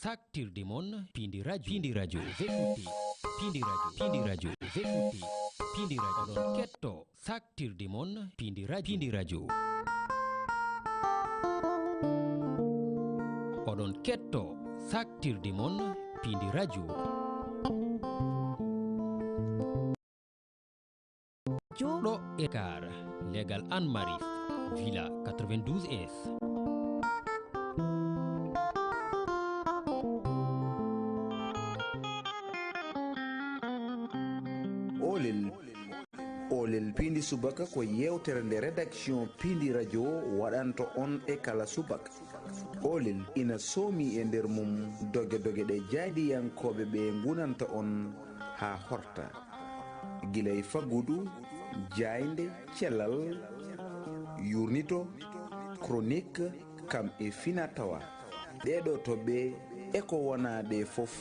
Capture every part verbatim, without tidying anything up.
Saktirde mon Pindi Radio. Pindi Radio. Vekuti. Pindi Radio. Pindi Radio. Vekuti. Pindi Radio. Oɗon ketto saktirde mon Pindi Radio. Pindi Radio. Oɗon ketto saktirde mon Pindi Radio. Joɗo e kar, legal Anne Marie, Villa quatre-vingt-douze S. Olel. Olel Pindi Subaka ko yewtere nde rédaction Pindi Radio waɗanta on e kala subaka. Olel ina soomi e nder mum doge doge ɗe jaaɗiyankooɓe ɓe ngunanta on haa horta. Gila e faggudu, jaaynde, cellal, yurnito, chronique, kam e fina tawa. Ɗeɗo toɓɓe e ko wona ɗe fof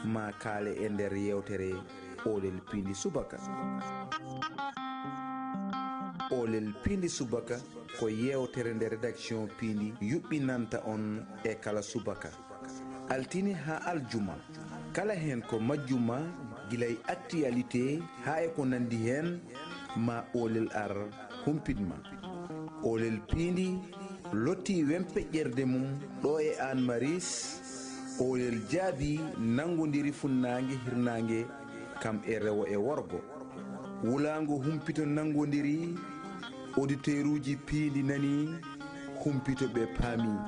ma kaale e nder yewtere Olel Pindi Subaka. Olel Pindi Subaka ko yewtere nde rédaction Pindi yuɓɓinanta on e kala subaka. Altine haa aljuma. Kala heen ko majjuma, gila e actualité haa e ko nanndi heen, ma Olel ar humpit ma. Olel Pindi lottii wempeƴƴerde mum ɗo e Anne Marie, Olel jaabii nanngondiri funnaange hirnaange kam e rewo e worgo. Wulaango humpito nanngondiri, auditeuruuji Pindi nanii, humpito ɓe paamii.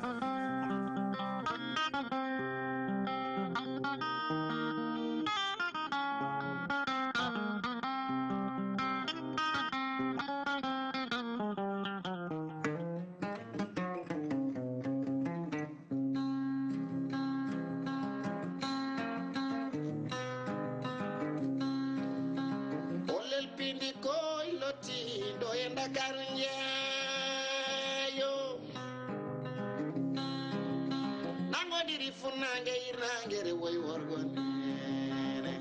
Olel Pindi koy lottiiɗo e Ndakaaru njeeyo. Nanngondiri funnaange hirnaange rewo e worgo neene.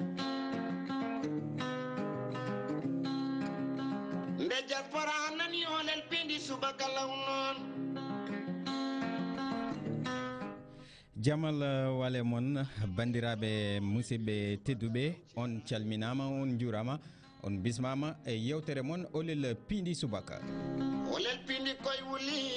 Nde diaspora nani Olel Pindi subaka law noon. Jamal, eh, wale mon, banndiraaɓe, musidɓe tedduɓe, on calminaama, on njuuraama, on bismaama e yewtere mon Olel Pindi Subaka. Olel Pindi koy wuli,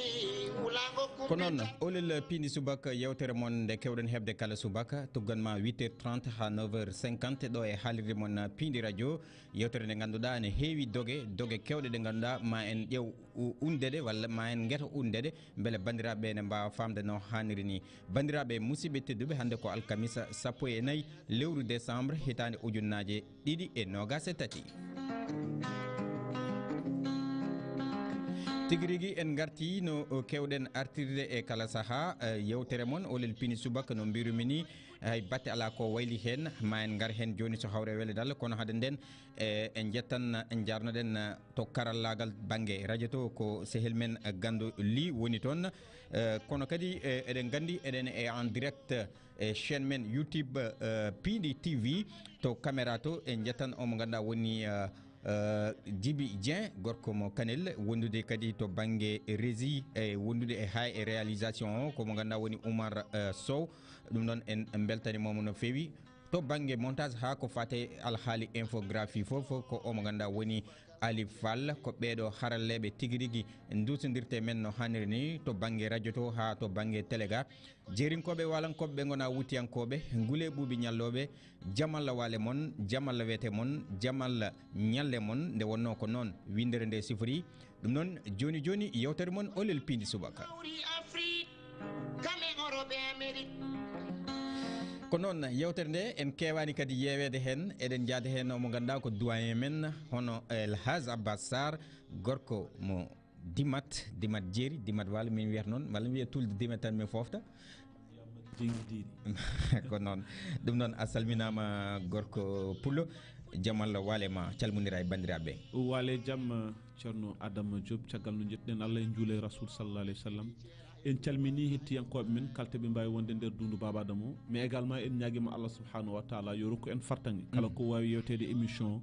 wulaango. Ko noon, kumpital. Olel Pindi Subaka, yewtere mon nde keewɗen heɓde kala subaka, tuggan ma huit heures trente haa neuf heures cinquante ɗo e haalirde mon Pindi Radio. Yewtere nde ngannduɗaa ene heewi doge, doge keewɗe ɗe ngannduɗaa ma en ƴeew u-, unde ɗe walla ma en ngeto unde ɗe, mbele banndiraaɓe ɓe ne mbaawa faamde no haaniri ni. Banndiraaɓe musidɓe tedduɓe, hannde ko alkamisa sappo e nayi lewru décembre hitaande ujunnaaje ɗiɗi e noogaas e tati. Tigi rigi en ngarti no keewɗen artirde e kala sahaa, eh, yewtere mon Olel Pindi Subaka no mbirumi ni, hay batte alaa ko wayli heen, ma en ngar heen jooni so hawre wele dal, kono hade nden, eh, en njettan, en njarnoɗen, eh, to karallaagal bannge radio to ko sehil men, eh, Ganndo Ly woni toon. Eh, kono kadi, eh, eɗen nganndi eɗen e en direct, eh, chaîne men YouTube, eh, Pindi T V to caméra to, en njettan o mo ngannduɗaa woni, eh, eh, Djiby Dieng, gorko mo Kanel, wondude kadi to bannge régie, e wondude e hay e réalisation o, ko mo ngannduɗaa woni Oumar, eh, Sow. Ɗum noon en mbeltaniima mo no feewi. To bannge montage haa ko faati e alhaali infographie fof, fof ko o mo ngannduɗaa woni Ali Fall. Ko ɓeeɗo haralleeɓe tigi rigi nduusindirte men no haaniri ni to bannge radio to haa to bannge télé ga. Jeerinkooɓe waalankooɓe ɓe ngona wuttiyankooɓe, ngule ɓuuɓi ñallooɓe, jamalla waale mon, jamalla weete mon, jamalla ñalle mon, nde wonnoo ko noon winndere nde sifori. Ɗum noon, jooni jooni, yewtere mon Olel Pindi Subaka. Mawri Afrik, kam e Europe e Amerik. Ko noon, yewtere nde en keewaani kadi yeeweede heen, eɗen njaada heen o mo ngannduɗaa ko doyen men, hono El Hadj Abbas Sarr, gorko mo Dimat, Dimat Jeeri, Dimat Waalo, min wiyata noon, walla mi wiya Tulde Dimat tan mi foofta. Jingidiiɗi. Ko noon. Ɗum noon, a salminaama gorko Pullo, jamalla waale ma, calmondira e banndiraaɓe. Waale jam, Ceerno Adama Diop, caggal no njettuɗen Allah e njuule Rasul sallallahu alayhi wa sallam. En calminii hettiyankooɓe men, kala to ɓe mbaawi wonde nder duundu Baaba Adama o. Mais également, en ñaagiima Allah subhanahu wa taala yo rokku en fartaŋŋe. Kala Mm. ko waawi yewteede émission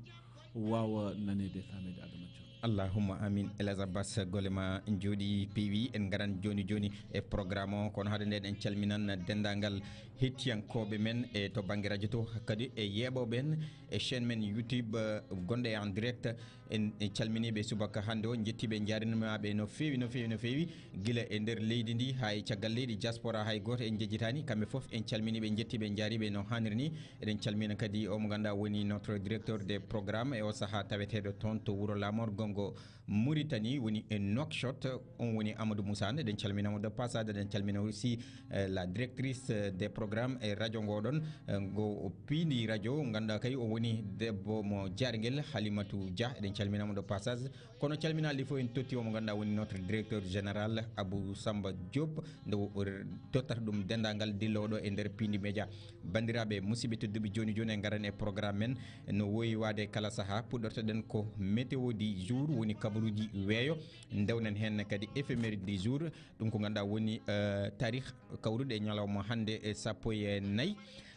o, waawa naneede e faameede Adama Diop. Allahumma amin. Elazar Bas, golle ma njooɗi peewi. En ngaran jooni jooni e programme o, kono hade nden en calminan denndaangal hettiyankooɓe men e to bannge radio to, kadi e yeeɓooɓe en e chaîne men YouTube, eh, gonɗo e en direct. En, en calminii ɓe subaka hannde o, njettii ɓe, njaarnii ɓe no feewi, no feewi, no feewi, gila e nder leydi ndi haa e caggal leydi, diaspora hay gooto en njejjitaani. Kamɓe fof en calminii ɓe, njettii ɓe, njaarnii ɓe no haaniri ni. Eɗen calmina kadi o mo ngannduɗaa woni notre directeur des programmes e o sahaa taweteeɗo toon to wuro Lamor, gonngo Mauritanie, woni e Nouakchott. On woni Amadou Moussa. Eɗen calmina mo de passage, eɗen calmina aussi, eh, la directrice, eh, des programmes e radio ngo ɗon, eh, ngo piindi radio, ngannduɗaa kay o woni debbo mo jaarngel, Halimatou Dia. Eɗen calmina mo de passage. Kono calminaali fof en totti o mo ngannduɗaa woni notre directeur général Abou Samba Diop, nde o r-, tottata ɗum denndaangal dillooɗo e nder Piindi Média. Banndiraaɓe, musidɓe tedduɓe, jooni jooni en ngaran e programme men. No woyi waade kala sahaa, puɗɗortoɗen ko météo du jour, woni kabaruuji weeyo. Ndewnen heen kadi éphéméride du jour, ɗum ko ngannduɗaa woni, eh, taarih kawruɗo e ñalawma hannde e sappo e nayi,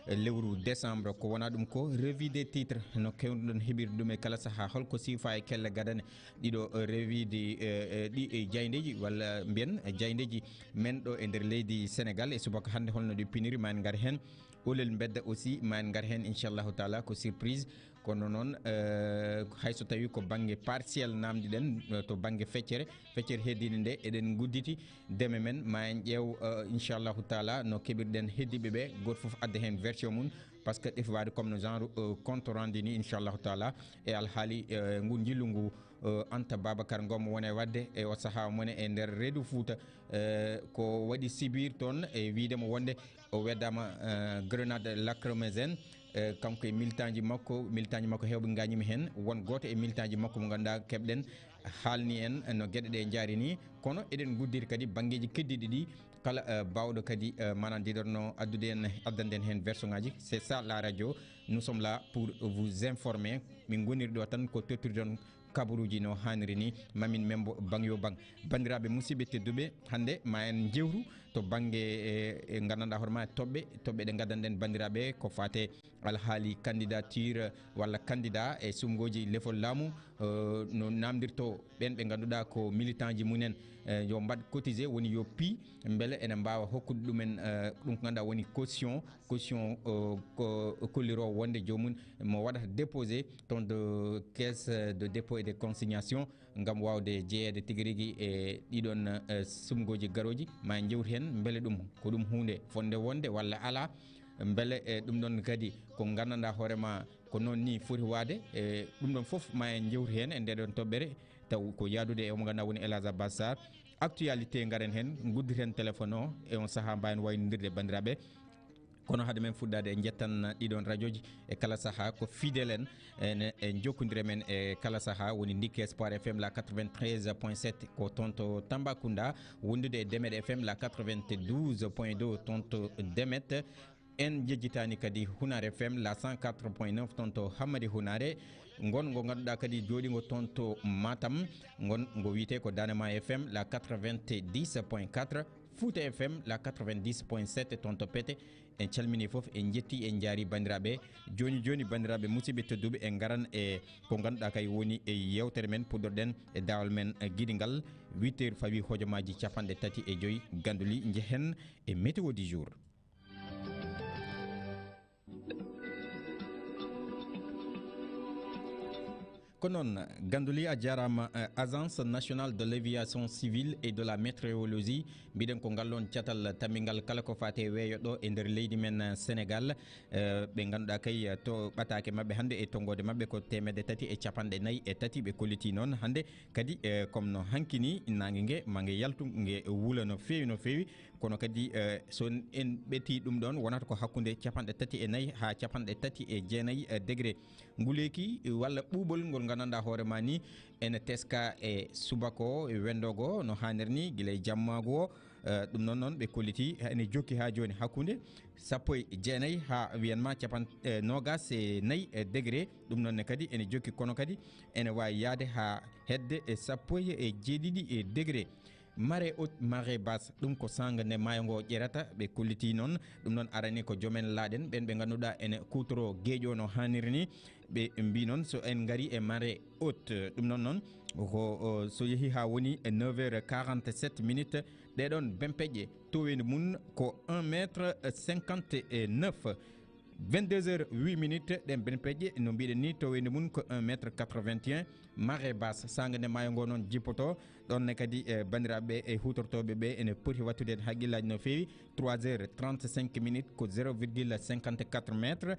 eh, lewru décembre. Ko wonaa ɗum ko revue des titres, no keewnuɗon heɓirde ɗum e kala sahaa. Holko siifa e kelle gadane ɗiɗo, eh, revue de, eh, eh, ɗi, eh, jaayndeeji walla mbiyen, eh, jaayndeeji men ɗo e nder leydi Sénégal e subaka hannde, holno ɗi piniri, ma en ngar heen. Olel mbedda aussi, ma en ngar heen, inchallahu taala, ko surprise. Kono noon, eh, hay so tawii ko bannge partiel naamndiɗen, eh, to bannge feccere, feccere heddiinde nde, eɗen ngudditi deme men, ma en ƴeew, eh, inchallahu taala, no keɓirɗen heddiiɓe ɓe, gooto fof adda heen version mum, par ce que ɗefi waade comme no genre, eh, compte rendu ni, inchallahu taala, e alhaali, eh, ngu njillu ngu, eh, Anta Babacar Ngom wone waɗde e o sahaa mone e nder reedu Fuuta, eh, ko waɗi sibir toon e wiyde mo wonde o weddaama, eh, grenade lacrymogène, eh, kanko e militanji makko, militanji makko heewɓe ngañiima heen. Won gooto e militanji makko mo ngannduɗaa keɓɗen haalni en no geɗe ɗe njaari ni, kono eɗen nguddiri kadi banngeeji keddiiɗi ɗi kala, eh, baawɗo kadi, eh, maanaam diɗorno addude en, addande en heen version ngaji. C'est ça la radio, nous sommes là pour vous informer. Min ngoniri ɗo tan ko tottirde on kabaruuji no haaniri ni, mamin membo bang yo bang. Banndiraaɓe musidɓe tedduɓe, hannde ma en njewtu to bannge, e, e nganndanɗaa hoore ma toɓɓe, toɓɓe ɗe ngaddanɗen banndiraaɓe ko faate alhaali candidature walla candidat e sumgooji lefol laamu, eh, no naamndirto ɓeen ɓe ngannduɗaa ko militanji mumen, eh, yo mbaɗ cotisé, woni yo pii, mbele ene mbaawa hokkude ɗumen, eh, ɗum ko ngannduɗaa woni caution, caution, eh, ko kolliroo wonde joomum mo waɗata déposé toon de caisse de dépôt et de consignation ngam waawde jeyeede tigi rigi e ɗiɗon, eh, sumgooji garooji. Ma en njewtu heen mbele ɗum ko ɗum huunde fotnde wonde walla alaa, mbele, eh, ɗum ɗon kadi ko nganndanɗaa hoore ma ko noon ni foti waade. E ɗum ɗon fof ma en njewtu heen e nde ɗon toɓɓere, taw ko yaadude e omo ngannduɗaa woni Elhadj Abbas Sarr. Actualité ngaren heen, nguddiren téléphone o e on sahaa mbaawen waynondirde banndiraaɓe. Kono hade men fuɗɗaade, en njettan ɗiɗon radiooji e kala sahaa ko fidèle en, en, en njokkondire men e kala sahaa, woni Ndikki Espoir F M la quatre-vingt-treize point sept ko toon to Tambacounda, wondude e Demet F M la quatre-vingt-douze point deux toon to Demet. En njejjitaani kadi Hunar F M la cent quatre point neuf toon to Hammadi Hunaare. Ngon ngo ngannduɗaa kadi jooɗingo toon to Matam, ngon ngo wiyetee ko Danema F M la quatre-vingt-dix point quatre, Fouta F M la quatre-vingt-dix point sept toon to Pete. En calminii fof, en njettii, en njaarii banndiraaɓe. Jooni jooni, banndiraaɓe musidɓe tedduɓe, en ngaran e ko ngannduɗaa kay woni e yeewtere men, puɗɗorɗen e daawal men, eh, giɗi ngal, huit heures fawi hojomaaji capanɗe tati e joy. Ganduli, njehen e météo du jour. Ko noon, Ganduli, a jaaraama, eh, Agence Nationale de l'Aviation Civile et de la Météorologie. Mbiɗen ko ngal ɗoon catal tammingal kala ko faati e weeyo ɗo e nder leydi men, eh, Sénégal. Eh, ɓe ngannduɗaa kay, eh, to ɓataake maɓɓe hannde e tonngoode maɓɓe ko teemedde tati e capanɗe nayi e tati. Ɓe kollitii noon hannde kadi, eh, comme no hanki ni, naange nge ma nge yaltu, nge wula no feewi, no feewi. Kono kadi, eh, so en ɓetii ɗum ɗoon, wonata ko hakkunde capanɗe tati e nayi haa capanɗe tati e jeenayi, eh, degré. Nguleeki walla ɓuuɓol ngol nganndanɗaa hoore ma ni, ene teska e subaka o, e wendoogo no haaniri ni, gila e jammaagu o. Eh, ɗum noon, noon ɓe kollitii, ene jokki haa jooni hakkunde sappo e jeenayi haa wiyan ma capan-, eh, noogaas e nayi, eh, degré. Ɗum noon ne kadi ene jokki, kono kadi ene waawi yahde haa hedde e sappo e jeeɗiɗi, eh, degré. Marée haute, marée basse, ɗum ko saanga nde maayo ngo ƴerata, ɓe kollitii noon. Ɗum noon arani ko joomen laaɗen, ɓeen ɓe ngannduɗaa ene kuutoroo geeƴo no haaniri ni. Ɓe mbii noon, so en ngarii e marée haute, ɗum noon noon, Ko, o, so yehi haa woni e neuf heures quarante-sept minutes, ɗee ɗoon bempeƴƴe toweendi mum ko un mètre cinquante-neuf. Vingt-deux heures huit minutes, ɗeen bempeƴƴe, no mbiɗen ni, toweendi mum ko un mètre quatre-vingt-un. Marée basse, saanga nde maayo ngo noon jippoto. Ɗoon ne kadi, e banndiraaɓe e huutortooɓe ɓe ene poti waɗtude heen haqqillaaji no feewi. Trois heures trente-cinq minutes ko zéro virgule cinquante-quatre mètres.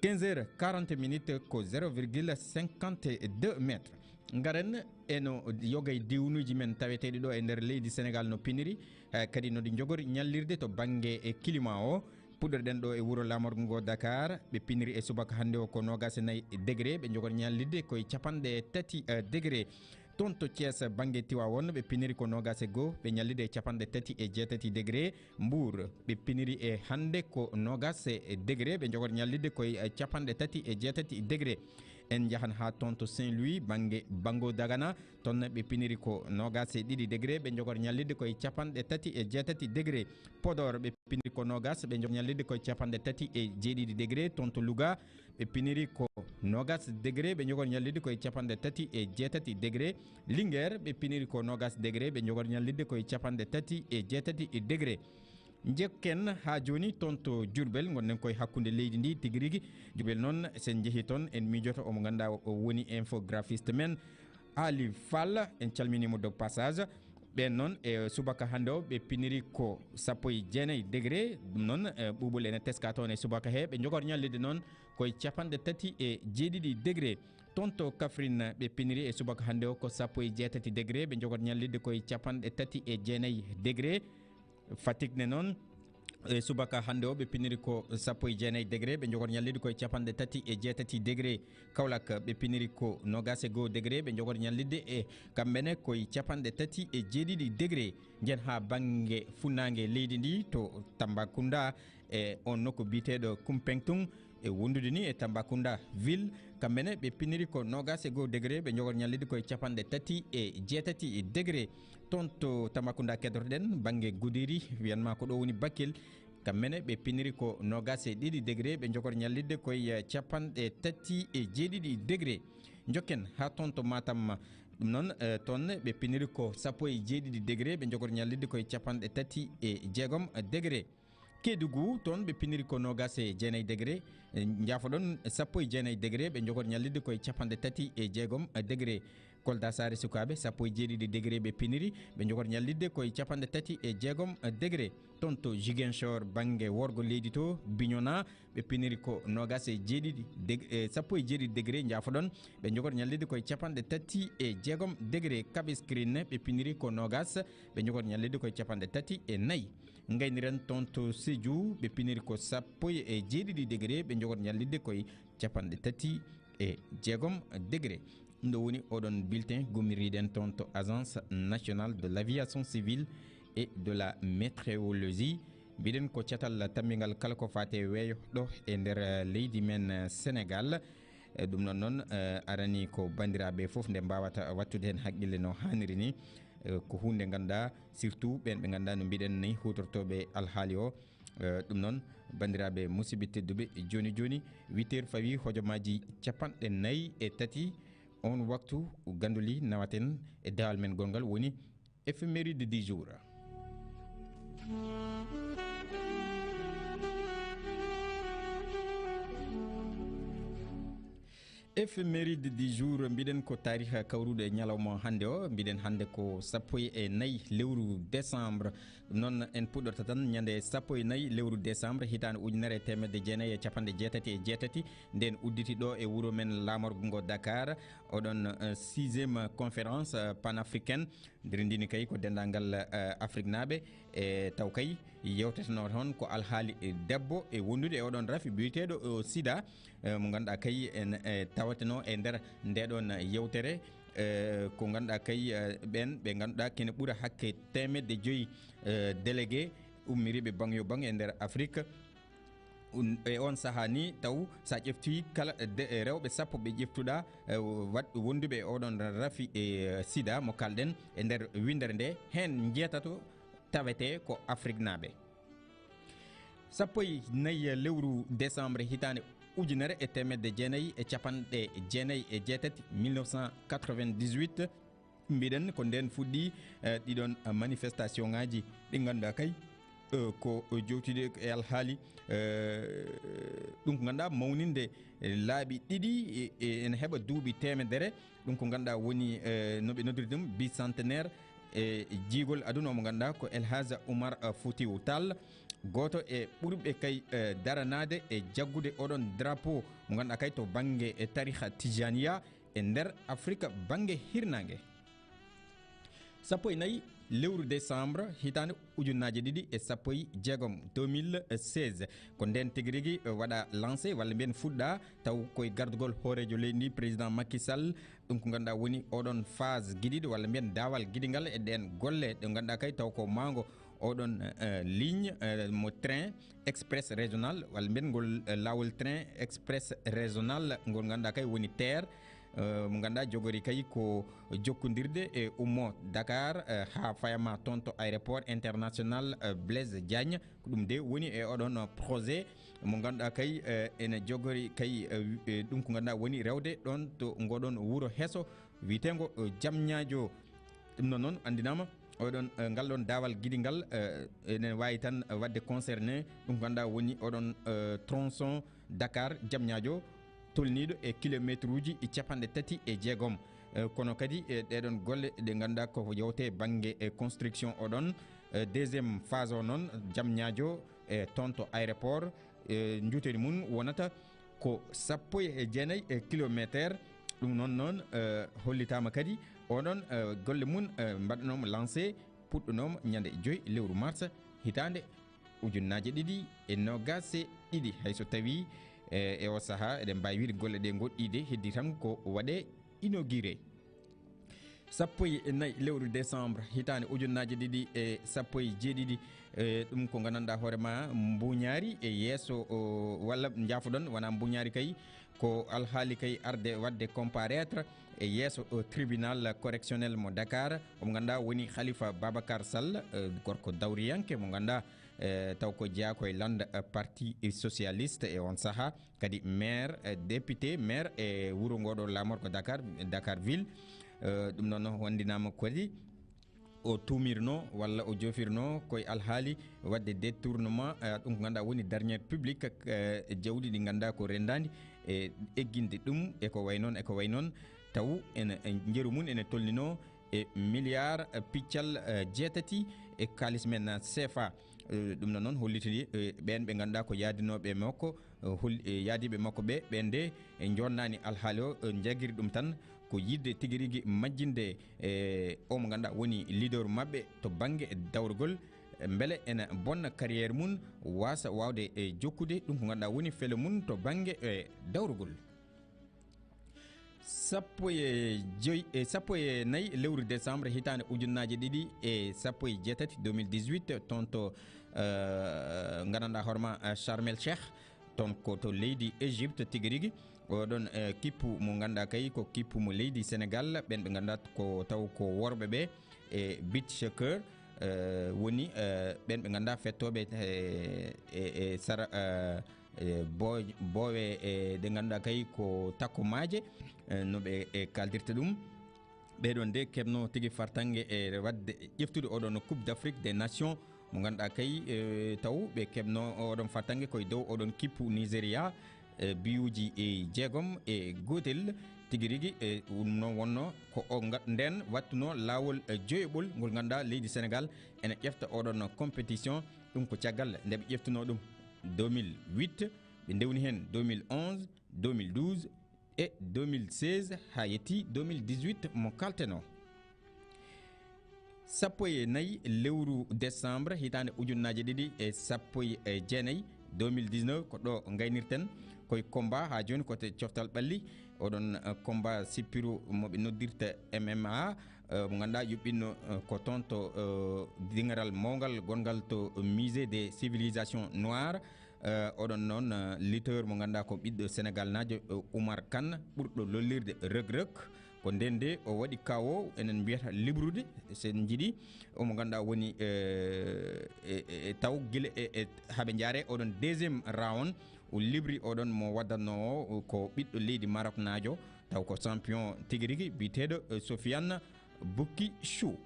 Quinze heures quarante minutes ko zéro virgule cinquante-deux mètres. Ngaren e no yoga e diwnuuji men taweteeɗi ɗo e nder leydi Senegaal no piniri, eh, kadi no ɗi njogori ñallirde to bannge e climat o. Puɗɗorɗen ɗo e wuro laamorgo ngo Dakar, ɓe piniri e subaka hannde o ko noogaas e nayi degré, ɓe njogori ñallirde koye capanɗe tati, eh, degré. Toon to Thiès, bannge Tiwaawoon, ɓe piniri ko noogaas e goo, ɓe ñallirde e capanɗe tati e jeetati degré. Mbuur, ɓe piniri e hannde ko noogaas e degré, ɓe njogori ñallirde koye capanɗe tati e jeetati degré. En njahan haa toon to Saint-Louis, bannge Banngo Dagana, toon ɓe piniri ko noogaas e ɗiɗi degré, ɓe njogori ñallirde koye capanɗe tati e jeetati degré. Podor, ɓe piniri ko noogaas, ɓe njogori ñallirde koye capanɗe tati e jeeɗiɗi degré. Toon to Louga, ɓe piniri ko noogaas degré, ɓe njogori ñallirde koye capanɗe tati e jeetati degré. Linguère, ɓe piniri ko noogaas degré, ɓe njogori ñallirde koye capanɗe tati e jeetati degré. Njekken haa jooni toon to Diourbel, ngonɗen koye hakkunde leydi ndi tigi rigi. Diourbel noon, so en njehii toon, en miijoto omo ngannduɗaa o woni infographiste men, Ali Fall, en calminii mo de passage. Ɓeen noon, e subaka hannde o, ɓe piniri ko sappo e jeenayi degré. Ɗum noon, e ɓuuɓol ene teska toon e subaka he. Ɓe njogori ñallirde noon koye capanɗe tati e jeeɗiɗi degré. Toon to Kaffrine, ɓe piniri e subaka hannde o ko sappo e jeetati degré. Ɓe njogori ñallirde koye capanɗe tati e jeenayi degré. Fatick ne noon, e subaka hannde o, ɓe piniri ko sappo e jeenayi degré, ɓe njogori ñallirde koye capanɗe tati e jeetati degré. Kaolack, ɓe piniri ko noogaas e goo degré, ɓe njogori ñallirde e kamɓe ne koye capanɗe tati e jeeɗiɗi degré. Njen haa bannge funnaange leydi ndi to Tambacounda, e on nokku biyeteeɗo Kumpengtung, e wondude ni e Tambacounda ville, kamɓe ne ɓe piniri ko noogaas e goo degré, ɓe njogori ñallirde koye capanɗe tati e jeetati degré. Toon to Tambacounda keddortoɗen, bannge Goudiri, wiyanma ko ɗo woni Bakel, kamɓe ne ɓe piniri ko noogaas e ɗiɗi degré, ɓe njogori ñallirde koye capanɗe tati e jeeɗiɗi degré. Njokken haa toon to Matam, ɗum noon, eh, toon ɓe piniri ko sappo e jeeɗiɗi degré, ɓe njogori ñallirde koye capanɗe tati e jeegom degré. Kédougou, toon ɓe piniri ko noogaas e jeenayi degré, e njaafoɗon, sappo e jeenayi degré, ɓe njogori ñallirde koye capanɗe tati e jeegom degré. Kolda Saare Sukaaɓe, sappo e jeeɗiɗi degré ɓe piniri, ɓe njogori ñallirde koye capanɗe tati e jeegom degré. Toon to Ziguinchor, bannge worgo leydi to, Bignona, ɓe piniri ko noogaas e jeeɗiɗi deg-, e sappo e jeeɗiɗi degré, njaafoɗon, ɓe njogori ñallirde koye capanɗe tati e jeegom degré. Cap Skirring, ɓe piniri ko noogaas, ɓe njogori ñallirde koye capanɗe tati e nayi. Ngayniren toon to Sédhiou, ɓe piniri ko sappo e jeeɗiɗi degré, ɓe njogori ñallirde koye capanɗe tati e jeegom degré. Ɗum ɗo woni oɗon bulletin gummiriɗen toon to Agence Nationale de l'Aviation Civile et de la Météorologie. Mbiɗen ko catal tammingal kala ko faati e weeyo ɗo e nder, eh, leydi men, eh, Senegaal. Eh, ɗum noon noon, eh, arani ko banndiraaɓe fof nde mbaawata waɗtude heen haqqille no haaniri ni. Eh, ko huunde ngannduɗaa, surtout ɓeen ɓe ngannduɗaa no mbiɗen ni huutortooɓe alhaali o. Eh, ɗum noon, banndiraaɓe musidɓe tedduɓe, jooni jooni, huit heures fawi hojomaaji capanɗe nayi e tati, oon waktu ganduli nawaten e dawal men gonngal woni éphéméride du jour. Éphéméride du jour, mbiɗen ko taariha kawruɗo e ñalawma hannde o. Mbiɗen hannde ko sappo e nayi lewru décembre. Ɗum noon, en puɗɗorta tan ñande sappo e nayi lewru décembre hitaande ujunere e teemedde jeenayi e capanɗe jeetati e jeetati, nden udditi ɗo e wuro men laamorgo ngo Dakar, oɗon, eh, sixième conférence, eh, panafricaine. Nder ndini kay ko denndaangal, eh, Afriknaaɓe, e taw kay yewteteno toon ko alhaali, eh, debbo e wondude e oɗon rafi biyeteeɗo, eh, sida, eh, mo ngannduɗaa kay en, eh, tawateno e nder ndeɗon yewtere, eh, ko ngannduɗaa kay, eh, ɓeen ɓe ngannduɗaa kene ɓura hakke teemedde joyi, eh, délégué ummiriiɓe baŋ yo baŋ e nder Afrik. Un-, e on sahaa ni, taw sa ƴefti kala de-, e rewɓe sappo ɓe ƴeftuɗa, e, waɗ-, wonduɓe e oɗon rafi e, e sida mo kalɗen e nder winndere nde, heen njeetato tawete ko Afriknaaɓe. Sappo e nayi lewru décembre hitaande ujunere e teemedde jeenayi e capanɗe jeenayi e jeetati, mille neuf cent quatre-vingt-dix-huit, Mbiɗen ko ndeen fuɗɗi, eh, ɗiɗon, eh, manifestation ŋaaji ɗi ngannduɗaa kay, eh, ko jowtide e alhaali, eh, ɗum ko ngannduɗaa mawninde, eh, laaɓi ɗiɗi, e, e, ene heɓa duuɓi teemedere. Ɗum ko ngannduɗaa woni, eh, no ɓe noddiri ɗum bicentenaire e jiigol aduna o mo ngannduɗaa ko El Hadj Oumar, eh, Foutiyou Tall, gooto e ɓurɓe kay, eh, daranaade e jaggude oɗon drapeau mo ngannduɗaa kay to bannge e tariha Tijaniya e nder Afrika bannge hirnaange. Sappo e nayi lewru décembre hitaande ujunnaaje ɗiɗi e sappo e jeegom, deux mille seize, ko ndeen tigi rigi, eh, waɗa lancé walla mbiyen fuɗɗa taw koye gardugol hooreejo leydi ndi, président Macky Sall. Ɗum ko ngannduɗaa woni oɗon phase giɗiɗo walla mbiyen daawal giɗingal e ɗeen golle ɗe ngannduɗaa kay taw ko maango oɗon, eh, ligne, eh, mo train express régional walla mbiyen ngol, eh, laawol train express régional ngol ngannduɗaa kay woni TER, eh, mo ngannduɗaa jogori kay ko jokkondirde e ummo Dakar, eh, haa fayama toon to aéroport international, eh, Blaise Diagne. Ko ɗum de woni e oɗon projet mo ngannduɗaa kay, eh, ene jogori kay, eh, wi-, eh, ɗum ko ngannduɗaa woni rewde ɗoon to ngoɗon wuro heso wiyeteengo, eh, Jamñaajo. Ɗum noon noon anndinaama oɗon, eh, ngal ɗoon daawal giɗingal, eh, ene waawi tan, eh, waɗde concerné ɗum ko ngannduɗaa woni oɗon, eh, tronçon Dakar Jamñaajo tolniiɗo e kilomeetruuji capanɗe tati e jeegom. Eh, kono kadi, eh, ɗeɗon golle ɗe ngannduɗaa ko yewte bannge e construction oɗon, eh, deuxième phase o noon Jamñaajo e toon to aéroport, eh, njuuteri mum wonata ko sappo e jeenayi e kilometer. Ɗum noon noon, eh, hollitaama kadi oɗon, eh, golle mum, eh, mbaɗanooma lancé, puɗɗanooma ñande joy lewru mars hitaande ujunnaaje ɗiɗi e noogaas e ɗiɗi. Hay so tawii, eh, e o sahaa eɗen mbaawi wiide golle ɗe ngoɗɗiide, heddi tan ko waɗe inauguré. Sappo e nayi lewru décembre hitaande ujunnaaje ɗiɗi e sappo e jeeɗiɗi, eh, ɗum ko nganndanɗaa hoore ma mbuñaari e yeeso, o, walla njaafoɗon, wonaa mbuñaari kay, ko alhaali kay arde waɗde comparaître e yeeso, o, tribunal correctionnel mo Dakar. Omo ngannduɗaa woni Khalifa Babacar Sall, eh, gorko dawriyanke mo ngannduɗaa, eh, taw ko jeyaa ko e lannda, eh, Parti Socialiste e on sahaa, kadi maire, eh, député, maire e wuro ngoɗo laamorgo Dakar, Dakar Ville. Eh, ɗum noon wonndinaama kadi o tuumirno walla o joofirno koye alhaali waɗde détournement, eh, ɗum ko ngannduɗaa woni deniers publics, eh, jawdi ɗi ngannduɗaa ko renndaandi e egginde ɗum e ko wayi noon, e ko wayi noon, taw ene, e njeru mum ene tolnino e milliard, eh, piccal, eh, jeetati e kaalis men, eh, C F A. Eh, ɗum noon noon hollitini, eh, ɓeen ɓe ngannduɗaa ko yaadinooɓe makko, eh, hol-, eh, yaadiiɓe makko ɓe, ɓeen de, eh, njoonnaani alhaali o, eh, njagiri ɗum tan ko yiɗde tigi rigi majjinde, eh, o mo ngannduɗaa woni leader maɓɓe to bannge dawrugol, eh, mbele ene bonna carrière mum, waasa waawde, eh, jokkude ɗum ko ngannduɗaa woni fele mum to bannge, eh, dawrugol. Sappo e joy, e sappo e nayi lewru décembre hitaande ujunnaaje ɗiɗi e sappo e jeetati, deux mille dix-huit, toon to, eh, nganndanɗaa hoore ma, eh, Sharm el Sheikh, toon ko to leydi Égypte tigi rigi. Oɗon, eh, kippu mo ngannduɗaa kay ko kippu mo leydi Sénégal, ɓeen ɓe ngannduɗaa ko taw ko worɓe ɓe e beach soccer, eh, woni, eh, ɓeen ɓe ngannduɗaa fettooɓe, eh, e, e sara, eh, e bo-, boowe, eh, ɗe ngannduɗaa kay ko takko maaje, eh, no ɓe, eh, kaaldirta ɗum. Ɓee ɗoon de keɓno tigi fartaŋŋe e waɗde ƴeftude oɗon Coupe d'Afrique des Nations mo ngannduɗaa kay, eh, taw ɓe keɓno oɗon fartaŋŋe koye dow oɗon kippu Nigeria, eh, biyuuji e jeegom e gootel. Tigi rigi, eh, ɗum noon wonno ko o nga-, ndeen wattuno laawol, eh, joyoɓol ngol ngannduɗaa leydi Sénégal ene ƴefta oɗon compétition. Ɗum ko caggal nde ɓe ƴeftuno ɗum deux mille huit, ɓe ndewni heen deux mille onze, deux mille douze, e deux mille seize haa yetti deux mille dix-huit mo kalteno. Sappo e nayi lewru décembre hitaande ujunnaaje ɗiɗi e sappo e jeenayi, deux mille dix-neuf, ko ɗo ngaynirten koye combat haa jooni ko te coftal ɓalli. Oɗon, eh, combat sippiru mo ɓe noddirta M M A, eh, mo ngannduɗaa yuɓɓinno, eh, ko toon to, eh, dingaral mawngal gonngal to Musée des Civilisations Noires. Eh, oɗon noon, eh, lutteur mo ngannduɗaa ko ɓiɗɗo Sénégal naajo, eh, Oumar Kane, ɓurɗo lollirde Reug Reug. Ko ndeen de o waɗi K O, enen mbiyata librude, so en njiɗi. Omo ngannduɗaa woni, eh, e, e, e taw gila e, e, haa ɓe njaare oɗon deuxième round, o libri oɗon mo waddatnoo o ko ɓiɗɗo leydi Maroc naajo, taw ko champion tigi rigi, biyeteeɗo, eh, Sofiane Bukki Show.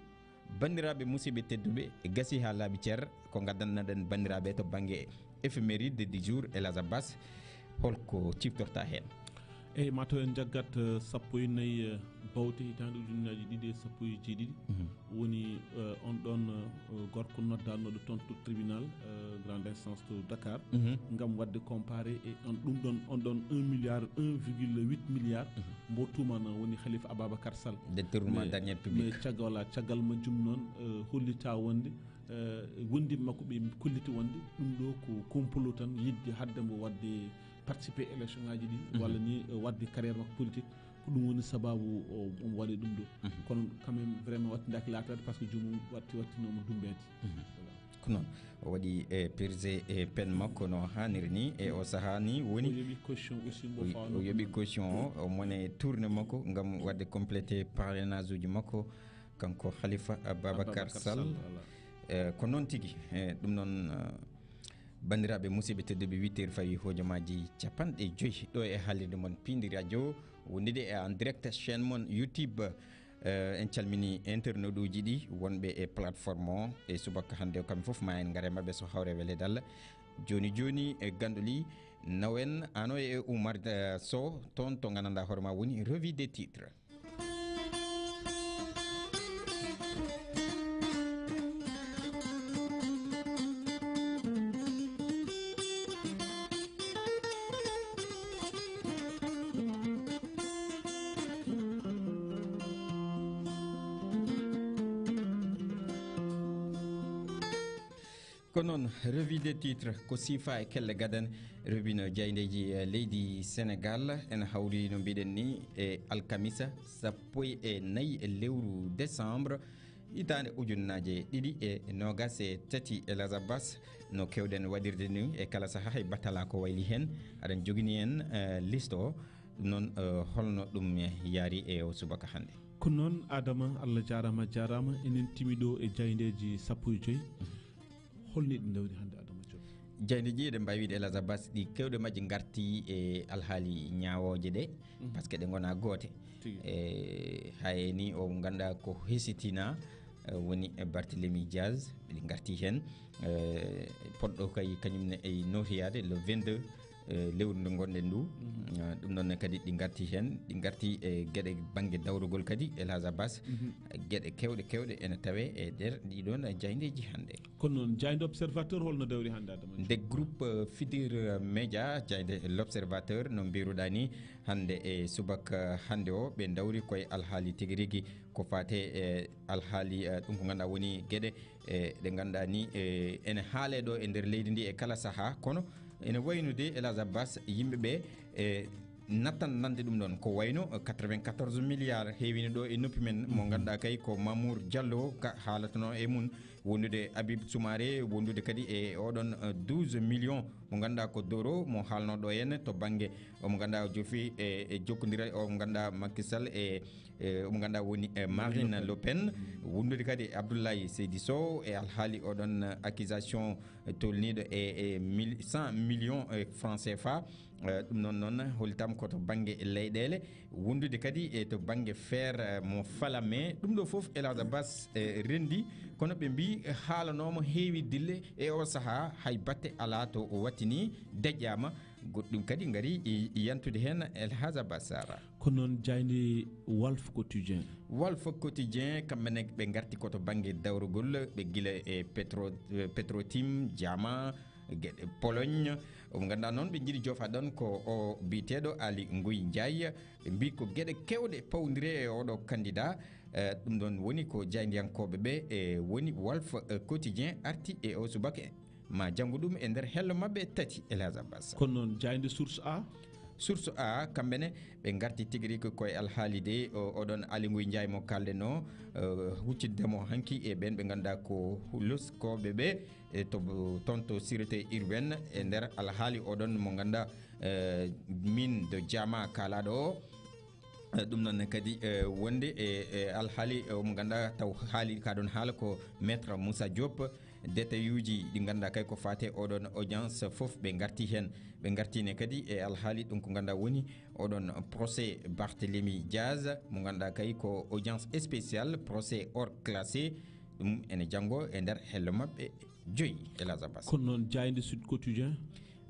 Banndiraaɓe, musidɓe tedduɓe, gasi haa laaɓi cer, ko ngaddannoɗen banndiraaɓe to bannge éphéméride du jour, El Hadj Abbas, holko ciftorta heen? Eyi, ma taw en njaggat, eh, sappo e nayi, eh, bawte hitaande ujunnaaji ɗiɗi e sappo e jeeɗiɗi. Mhm. Woni, eh, on ɗon, eh, gorko noddaanooɗo toon to tribunal, eh, grande instance to Dakar, Mhm. ngam waɗde comparé e on ɗum ɗon, on ɗon un milliard, un virgule huit milliard, Mhm. mbo tuumaanoo woni Khalifa Ababacar Sall. Détournement Mais, deniers publics. mais caggal, voilà, caggal majjum noon, eh, hollitaa wonde, eh, wondiiɓe makko ɓe kolliti wonde ɗum ɗo ko complot tan, yiɗde haɗde mbo waɗde participer élection ŋaaji ɗi, Mhm. walla ni, eh, waɗde carrière makko politique. Ko ɗum woni sababu o, omo waɗi ɗum ɗo. Mhm. Kono quand même, vraiment, wattindaaki laataade, parce que joomum watti, wattinooma dumbeede. Mhm. Voilà. Ko noon, o waɗi, eh, purgé, eh, peine makko no haaniri ni, e o sahaa ni woni O yoɓi caution aussi, mbo o, fawanoo o yoɓi ko caution o, o mone tourné makko ngam waɗde complété parrainage uji makko, kanko Khalifa Ababacar Ababacar Sall. Sall, voilà. Eh, ko noon tigi, eh, ɗum noon, eh, banndiraaɓe, musidɓe tedduɓe, huit heures fawi hojomaaji capanɗe joyi ɗo e haalirde mon Piindi Radio, wondude e en direct chaîne mon YouTube. Eh, en calmini internaute uji ɗi wonɓe e plateforme o e subaka hannde o, kamɓe fof ma en ngar e maɓɓe so hawre weleede Allah. Jooni jooni e ganndoli nawen ano e Oumar, eh, Sow toon to nganndanɗaa hoore ma woni revue des titres. Ko noon, revue des titres ko siifa e kelle gadan, revue no jaayndeeji, eh, leydi Senegaal. Ene hawri, no mbiɗen ni, e alkamisa sappo e nayi e lewru décembre, hitaande ujunnaaje ɗiɗi e noogas e tati. E Lazabas, no keewɗen waɗirde ni e kala sahaa, hay batala ko wayli heen. Aɗen jogini en, eh, liste o. Ɗum noon, eh, holno ɗum yaari e o subaka hannde? Ko noon, Adama, Allah jaaraama, jaaraama. Enen timi ɗo e jaayndeeji sappo e joyi. Holni ɗi ndawri hannde, Adama Diop? Jaayndeeji, eɗen mbaawi wiide, El Hadj Abbas, ɗi keewɗe majji ngarti e alhaali ñaawooje ɗe, Mhm. par ce que ɗe ngonaa goote. Tigi. E, hay ni o ngannduɗaa ko hesitina, eh, woni e Barthélemy Diaz, ɗi ngarti heen. Eh, poɗɗo kay kañum ne e nootoyaade le vingt-deux, eh, lewru ndu ngonɗen ndu. Mhm. Eh, ɗum ɗon ne kadi ɗi ngarti heen, ɗi ngarti e geɗe bannge dawrugol kadi, El Hadj Abbas. Mhm. Geɗe keewɗe, keewɗe ene tawee e nder ɗii ɗoon jaayndeeji hannde. Kono noon, jaaynde Observateur holno dawri hannde, Adama? Nde groupe, eh, Futurs Médias, jaaynde L'Observateur, no mbiruɗaa ni, hannde e subaka hannde o, ɓe ndawri koye alhaali tigi rigi ko faate e alhaali, eh, ɗum ko ngannduɗaa woni geɗe, eh, ɗe ngannduɗaa ni, eh, ene haalee ɗo e nder leydi ndi e kala sahaa, kono ene waynude, El Hadj Abbas, yimɓe ɓe, eh, nattan nande ɗum ɗon. Ko wayno, eh, quatre-vingt-quatorze milliards heewino ɗo e noppi men, mo Mhm. ngannduɗaa kay ko Mamour Diallo ka haalatano e mum, wondude Habib Soumaré, wondude kadi e oɗon, eh, douze millions mo ngannduɗaa ko Doro, mo haalno ɗo henne to bannge, omo ngannduɗaa o jofi e, e jokkondiral, omo ngannduɗaa Macky Sall e, e omo ngannduɗaa woni e Marine Marine Le Pen. Le Pen. Wondude kadi e Abdoulaye Seydi Sow e alhaali oɗon accusation tolniiɗo e, e mille, cent millions e francs C F A. Eh, ɗum noon, noon hollitam ko to bannge leyɗeele, wondude kadi e to bannge feer, eh, mo Falamé. Ɗum ɗo fof, El Hadj Abbas, eh, renndi, kono ɓe mbii, eh, haalanooma heewi dille e o sahaa, hay batte alaa to o wattini, deƴƴaama. Goɗɗum kadi ngari i-, yantude heen, El Hadj Abbas Sara. Ko noon, jaaynde Walf Quotidien. Walf Quotidien, kamɓe ne ɓe ngarti ko to bannge dawrugol, ɓe gila e Petro, eh, Petrotim, Jama, geɗe Pologne. Omo ngannduɗaa noon, ɓe njiɗi joofa ɗon ko o biyeteeɗo Ali Nguy Ndiaye. Ɓe mbii ko geɗe keewɗe pawndire e oɗo candidat. Eh, ɗum ɗon woni ko jaayndiyankooɓe ɓe, e woni Walf, eh, Quotidien arti e o subaka. Ma janngu ɗum e nder hello maɓɓe tati, El Hadj Abbas. Kono noon, jaaynde Source A? Source A, kamɓe ne, ɓe ngarti tigi rigi ko e alhaali de, o, oɗon Ali Nguy Ndiaye mo kaalɗen o, eh, huccidde mo hanki e ɓeen ɓe ngannduɗaa ko loskooɓe ɓe, e to, toon to sûreté urbaine, e nder alhaali oɗon mo ngannduɗaa, eh, min de Jama kaalaaɗo o. Eh, ɗum noon ne kadi, eh, wonde e, e alhaali, eh, mo ngannduɗaa taw haali ka ɗon haala ko Maître Moussa Diop, Détail uji ɗi ngannduɗaa kay ko faate oɗon audience fof ɓe ngarti heen. Ɓe ngartine kadi e alhaali ɗum ko ngannduɗaa woni oɗon procès Barthélémy Diaz mo ngannduɗaa kay ko audience spéciale, procès hors classé. Ɗum ene janngo e nder hello maɓɓe joyi, Elhadj Abbas. Kono noon jaaynde Sud Quotidien.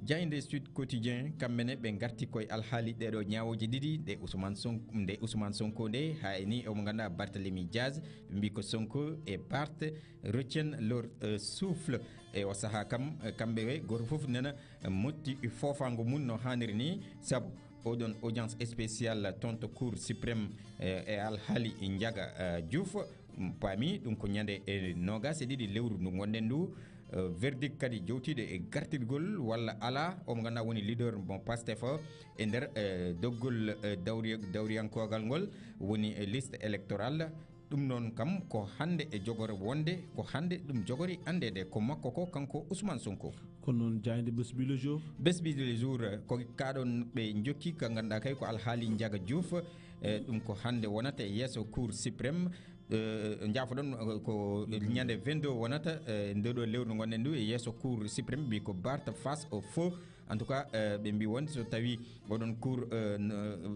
Jaaynde Sud Quotidien, kamɓe ne ɓe ngarti koye alhaali ɗeɗo ñaawooje ɗiɗi, nde Ousmane Sonko, nde Ousmane Sonko nde, haa e ni omo ngannduɗaa Barthélémy Diaz, ɓe mbi ko Sonko e Barth retiennent leur, euh, souffle. E o sahaa kam, eh, kamɓe we, gooto fof nana motti foofaango mum no haaniri ni, sabu oɗon audience spéciale toon to Cour suprême, eh, e alhaali Ndiaga, eh, Diouf, mm, paami ɗum ko ñande, eh, noogas e ɗiɗi lewru ndu ngonɗen ndu. Eh, verdict kadi jowtiiɗo e gartirgol walla alaa, omo ngannduɗaa woni leader mo Pastef o e nder, eh, doggol, eh, dawri-, dawriyankoogal ngol, woni, eh, liste électorale. Ɗum noon kam ko hannde e jogori wonde, ko hannde ɗum jogori anndeede ko makko ko kanko Ousmane Sonko. Kono noon jaaynde Bës Bi Le Jour. Bës Bi Le Jour, eh, ko kaɗon ɓe njokki ka ngannduɗaa kay ko alhaali Ndiaga Diouf, eh, ɗum ko hannde wonata e yeeso Cour suprême. Eh, njaafoɗon, eh, ko ñande vingt-deux wonata, eh, nde ɗo lewru ngonɗen ndu e yeeso Cour suprême, mbi ko Barth face au faux. En tout cas, eh, ɓe mbi wonde so tawi oɗon Cour, eh, no,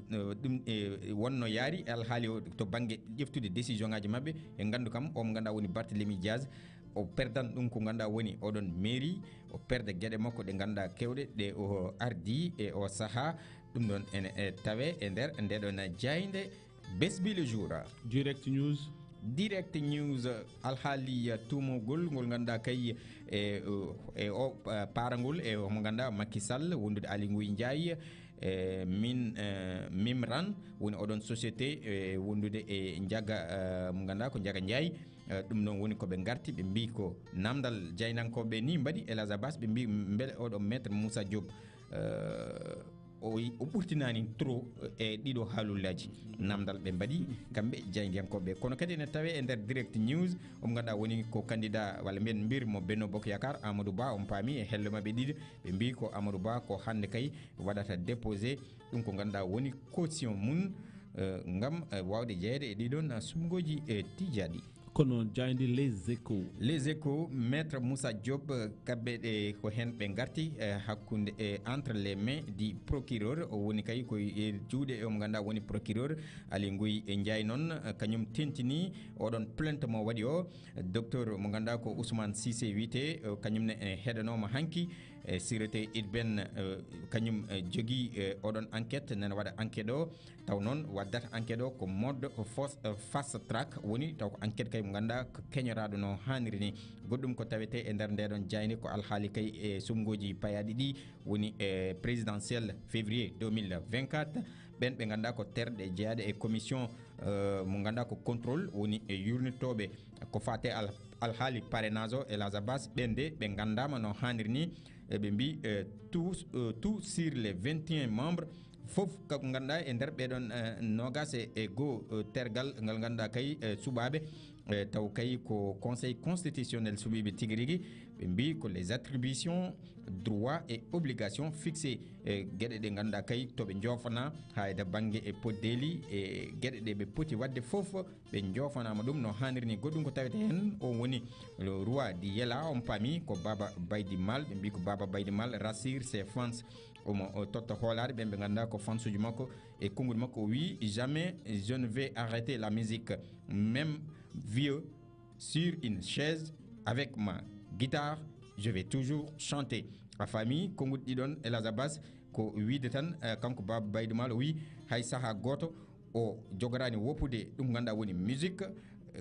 no, ɗum, eh, wonno yaari e alhaali o to bannge ƴeftude décision ngaji maɓɓe, e nganndu kam o mo ngannduɗaa woni Barthélémy Diaz, o perdan ɗum ko ngannduɗaa woni oɗon mairie, o perda geɗe makko ɗe ngannduɗaa kewɗe ɗe o ardi e o sahaa. Ɗum ɗon ene, e tawe e nder nde ɗon jaaynde Bës Bi Le Jour. Direct News. Direct News, alhaali tuumogol ngol ngannduɗaa kay e, e o, eh, paarangol e omo ngannduɗaa Macky Sall wondude Aly Ngouille Ndiaye, eh, min, eh, Mimran woni oɗon société, eh, wondude e Ndiaga, eh, mo ngannduɗaa ko Ndiaga Ndiaye. Eh, ɗum noon woni ko ɓe ngarti, ɓe mbi ko namdal jaayndankooɓe ni mbaɗi, Elhadj Abbas, ɓe mbi mbele oɗo maître Moussa Diop, eh, o, o ɓurtinaani trop e ɗiɗo haalullaaji. Namdal ɓe mbaɗi kamɓe jaayndiyankooɓe. Kono kadi ene tawe e nder Direct News, omo ngannduɗaa woni ko candidat walla mbiyen mbir mo Benno Bokk Yaakaar, Amadou Ba, on paami e hello maɓɓe ɗiɗi, ɓe mbi ko Amadou Ba ko hannde kay waɗata déposé ɗum ko ngannduɗaa woni caution mum, eh, ngam, eh, waawde jeyeede e ɗiɗon, eh, suɓngooji, eh, tijjaaɗi. Kono jaaynde Les Échos. Les Échos, Maître Moussa Diop, eh, kamɓe ɗe ko heen ɓe ngarti, eh, hakkunde, eh, entre les mains du procureur, o woni kay ko e juuɗe e omo ngannduɗaa woni procureur Aly Ngouille Ndiaye noon, eh, kañum tentini oɗon plainte mo waɗi o, docteur mo ngannduɗaa ko Ousmane Cissé wiyetee, eh, kañum ne, eh, heɗanooma hanki, eh, sûreté urbaine, eh, kañum, eh, jogii, eh, oɗon enquête, nana waɗa enquête o. Taw noon waddata enquête o ko mode fos-, eh, fast track woni, taw ko enquête kay mo ngannduɗaa ko keñoraaɗo no haaniri ni. Goɗɗum ko tawetee e nder ndeɗon jaaynde ko alhaali kay e suɓngooji payaaɗi ɗi woni e présidentielle février deux mille vingt-quatre. Ɓeen ɓe ngannduɗaa ko terɗe jeyaaɗe e commission, eh, mo ngannduɗaa ko contrôle woni e yurnitooɓe ko faate al-, alhaali parrainage o, Elhadj Abbas, ɓeen de ɓe nganndaama no haaniri ni. Eh, ɓe mbi, eh, tout, eh, tout sur les vingt et un membres, fof ko ngannduɗaa e nder ɓeɗon, eh, noogas e, e goo, eh, tergal ngal ngannduɗaa kay, eh, suɓaaɓe, eh, taw kay ko Conseil constitutionnel suɓiiɓe tigi rigi. Ɓe mbi ko les attributions, droits et obligations fixées, eh, geɗe ɗe ngannduɗaa kay to ɓe joofana, haa e bannge e poddeeli e geɗe ɗe ɓe poti waɗde fof, ɓe joofanaama ɗum no haaniri ni. Goɗɗum ko tawetee heen, o woni le roi di Yela, on paami ko Baba Baydi Mal. Ɓe mbi ko Baba Baydi Mal rassure ses fans, omo o totta hoolaare ɓen ɓe ngannduɗaa ko fansuuji makko e konnguɗi makko. O wii: jamais je ne vais arrêter la musique, même vieux sur une chaise avec ma guitare, je vais toujours chanter. A faami, konnguɗi ɗiɗon, Elhadj Abbas, ko wiide tan, eh, kanko Baba Baydi Mal, o wii hay sahaa gooto o jogoraani woppude ɗum ngannduɗaa woni musique.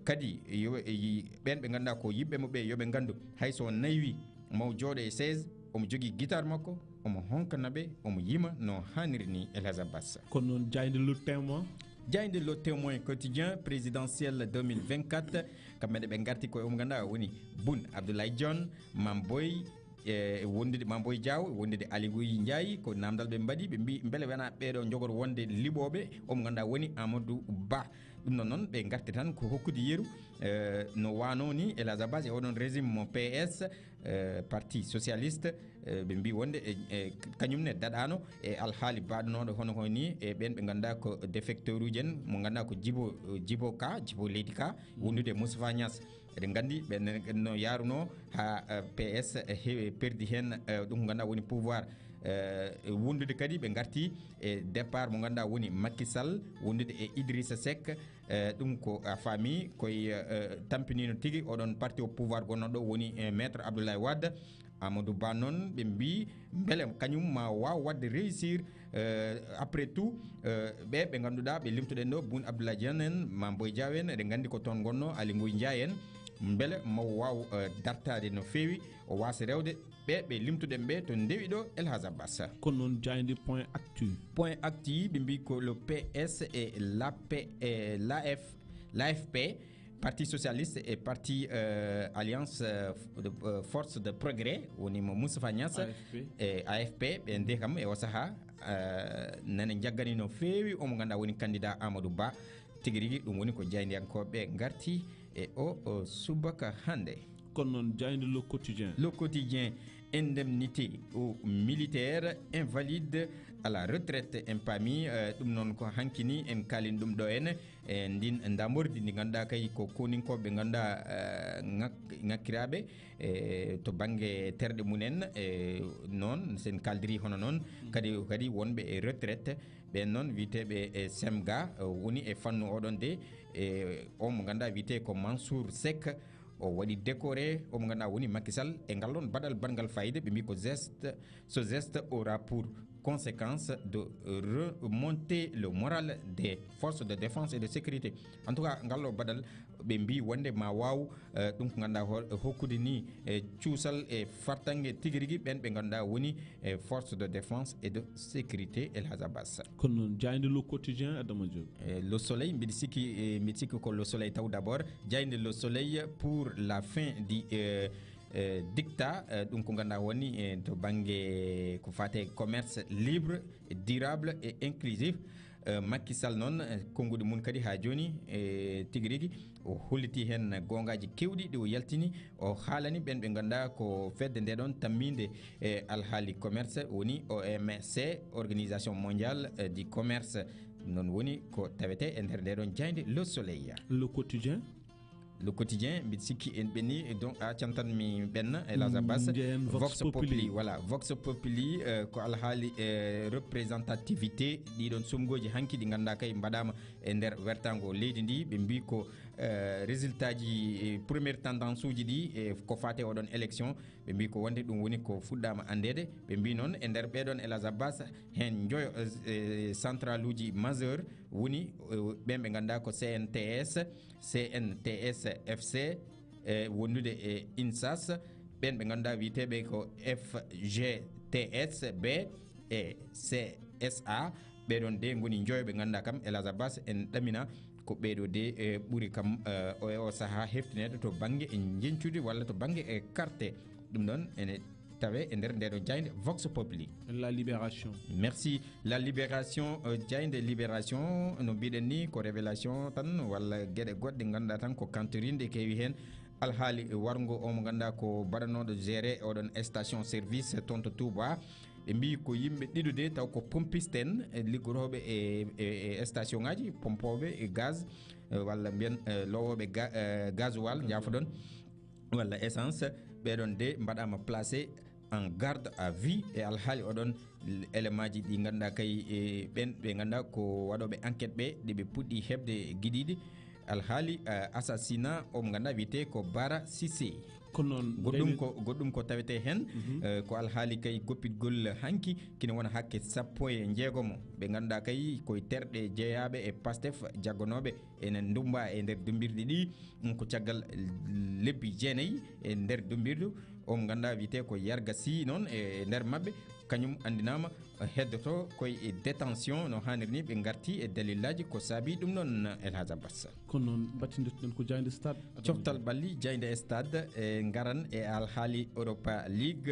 Kadi yo, e, yi-, ɓeen ɓe ngannduɗaa ko yiɓɓe mo ɓe, yo ɓe nganndu hay so o naywi, mo jooɗo e chaise, omo jogii guitare makko, omo honkana ɓe, omo yima no haaniri ni, Elhadj Abbas. Kono noon jaaynde Le Témoin. Jaaynde Le Témoin quotidien présidentiel deux mille vingt-quatre, kamɓe ne ɓe ngarti koye omo ngannduɗaa woni Boun Abdoulaye Dionne, Mame Boye, e wondude Mame Boye Diao, wondude Aly Ngouille Ndiaye, ko namdal ɓe mbaɗi, ɓe mbi mbele wona ɓeɗo jogor wonde liɓoɓe, omo ngannduɗaa woni Amadou Ba. Ɗum noon noon ɓe ngarti tan ko hokkude yeru, eh, no wano ni Elhadj Abbas e oɗon régime mo P S, eh, Parti Socialiste, eh, ɓe mbi wonde e, e kañum ne daɗano e alhaali baɗanoɗo hono ko ni e ɓen ɓe ngannduɗaa ko défecteur uji en, mo ngannduɗaa ko Djibo, Djibo Ka, Djibo leydi ka, wondude Moustapha Niass. Eɗen nganndi ɓe no yaarunoo haa P S heewi perdi heen ɗum ko ngannduɗaa woni pouvoir. Wondude kadi ɓe ngarti e départ mo ngannduɗaa woni Macky Sall, wondude e Idrissa Seck. Ɗum ko a faami koye tampiniino tigi oɗon parti au pouvoir gonnooɗo woni maître Abdoulaye Wade. Amadou Ba noon ɓe mbii mbele kañum ma waaw waɗde réussir. Après tout, ɓe ɓe ngannduɗaa ɓe limtuɗen ɗo, Boun Abdallah Dionne en, Mame Boye Diao en, eɗen nganndi ko toon ngonnoo, Aly Ngouille Ndiaye en, mbele mo waaw dartaade no feewi, o waasa rewde ɓe ɓe limtuɗen ɓe to ndewi ɗo, El Hadj Abbas. Kono noon jaaynde Point Actu. Point Actu ɓe mbii ko le P S et l'A P, et l'A F, l'A F P, Parti Socialiste et Parti Alliance de Force de Progrès, woni mo Moustapha Niass. E A F P ɓe nde kam e o sahaa nane jaggani no feewi omo ngannduɗaa woni candidat Amadou Ba. Tigi rigi ɗum woni ko jaayndiyankooɓe ngarti e o subaka hannde. Kono noon jaaynde Le Quotidien. Le Quotidien, indemnité aux militaires invalides à la retraite en paami. Ɗum noon ko hankini en kaalin ɗum ɗo en e ndin ndamordi ndi ngannduɗaa kay ko koninkooɓe ngannduɗaa ŋakkiraaɓe e to bannge terɗe mumen. E noon sen kaldiri hono noon kadi kadi wonɓe e retraite ɓen noon wiyeteeɓe e semga woni e fannu oɗon de. E o mo ngannduɗaa wiyetee ko Mansour Seck, o waɗi décoré o mo ngannduɗaa woni Macky Sall e ngal ɗon baɗal baɗngal fayida. Ɓe mbii ko geste, ce geste aura pour conséquence de remonter le moral des forces de défense et de sécurité. En tout cas ngal ɗo baɗal ɓe mbii wonde ma waaw ɗum ko ngannduɗaa hokkude ni e cuusal e fartange tigi rigi ɓen ɓe ngannduɗaa woni e force de défense et de sécurité. El Hadj Abbas. Kono noon jaaynde Le Quotidien, Adama Diop. E Le Soleil, mbiɗa sikki e mbiɗa sikki ko Le Soleil taw d'abord. Jaaynde Le Soleil pour la fin du e e dictat. E ɗum ko ngannduɗaa woni e to bannge ko faate commerce libre, durable et inclusif. E Macky Sall noon e konnguɗi mum kadi haa jooni e tigi rigi o holliti heen goongaaji keewɗi ɗi o yaltini. O haalani ɓen ɓe ngannduɗaa ko fedde nde ɗon tammiinde e alhaali commerce woni O M C, Organisation Mondiale du Commerce. Ɗum noon woni ko tawetee e nder nde ɗon jaaynde Le Soleil. Le Quotidien. Le Quotidien, mbiɗa sikki en ɓenni donc a cantan mi ɓenna e Las Abbas. Vox Populi. Voilà, Vox Populi ko alhaali e représentativité ɗiɗon sumgooji hanki ɗi ngannduɗaa kay mbaɗaama e nder wertaango leydi ndi. Ɓe mbii ko résultat ji première tendance uji ɗi e ko faate oɗon élection. Ɓe mbii ko wonde ɗum woni ko fuɗɗaama anndeede. Ɓe mbii noon e nder ɓeɗon e Las Abbas heen njoyo central uji majeur woni ɓen ɓe ngannduɗaa ko C N T S, C N T S F C e wondude e INSAS. Ɓen ɓe ngannduɗaa wiyeteeɓe ko F G T S B e C S A. Ɓeɗon de ngoni njoyo ɓe ngannduɗaa kam e Las Abbas en ɗamina ko ɓeɗo de e ɓuri kam e o sahaa heftineede to bannge e njeñcude walla to bannge e carte. Ɗum ɗon ene tawe e nder ndeɗo jaaynde Vox Populi. La Libération. Merci. La Libération, jaaynde Libération no mbiɗen ni ko révélation tan walla geɗe goɗɗe ngannduɗaa tan ko kantorinde keewi heen. Alhaali warngo o mo ngannduɗaa ko baɗanooɗo géré oɗon station service toon to Touba. Ɓe mbii ko yimɓe ɗiɗo de taw ko pompiste en liggotooɓe e e station ngaji pompooɓe e gaz walla mbiyen lowooɓe gasoil njaafoɗon walla essence. Ɓeɗon de mbaɗaama placé en garde à vue e alhaali oɗon élément ji ɗi ngannduɗaa kay e ɓen ɓe ngannduɗaa ko waɗooɓe enquête ɓe ɗi ɓe puɗɗi heɓde giɗiɗi. Alhaali assassinat o mo ngannduɗaa wiyetee ko Bara Cissé. Kono noon goɗɗum ko goɗɗum ko tawetee heen ko alhaali kay goppitgol hanki kina wona hakke sappo e njeegomo ɓe ngannduɗaa kay koye terɗe jeyaaɓe e Pastef jaggonooɓe ene ndummba e nder dummbirɗi ɗi. Ko caggal lebbi jeenayi e nder dummbirdu o mo ngannduɗaa wiyetee ko Yarga Sy noon e nder maɓɓe kañum anndinaama heddoto koye détention no haaniri ni ɓe ngarti e dalillaaji ko saabi ɗum noon. El Hadj Abbas. Kono noon battindirtuɗen ko jaaynde Stade. Coftal ɓalli jaaynde Stade e ngaran e alhaali Europa League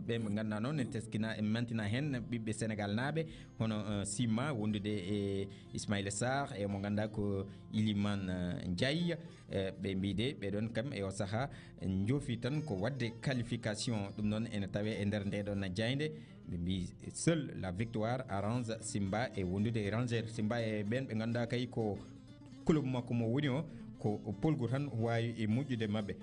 ɓe ɓe ngannduɗaa noon en teskina en mantina heen ɓiɓɓe Senegal naaɓe hono Sima wondude e Ismaïla Sarr e mo ngannduɗaa ko Iliman Ndiaye. Ɓe mbiide ɓeɗon kam e o sahaa njoofi tan ko waɗde qualification ɗum noon ene tawe e nder ndeɗon jaaynde. Ɓe mbii seule la victoire arrange Simba e wondude e Rangers. Simba e ɓen ɓe ngannduɗaa kay ko club makko mo woni o ko polgu tan waawi e moƴƴude maɓɓe.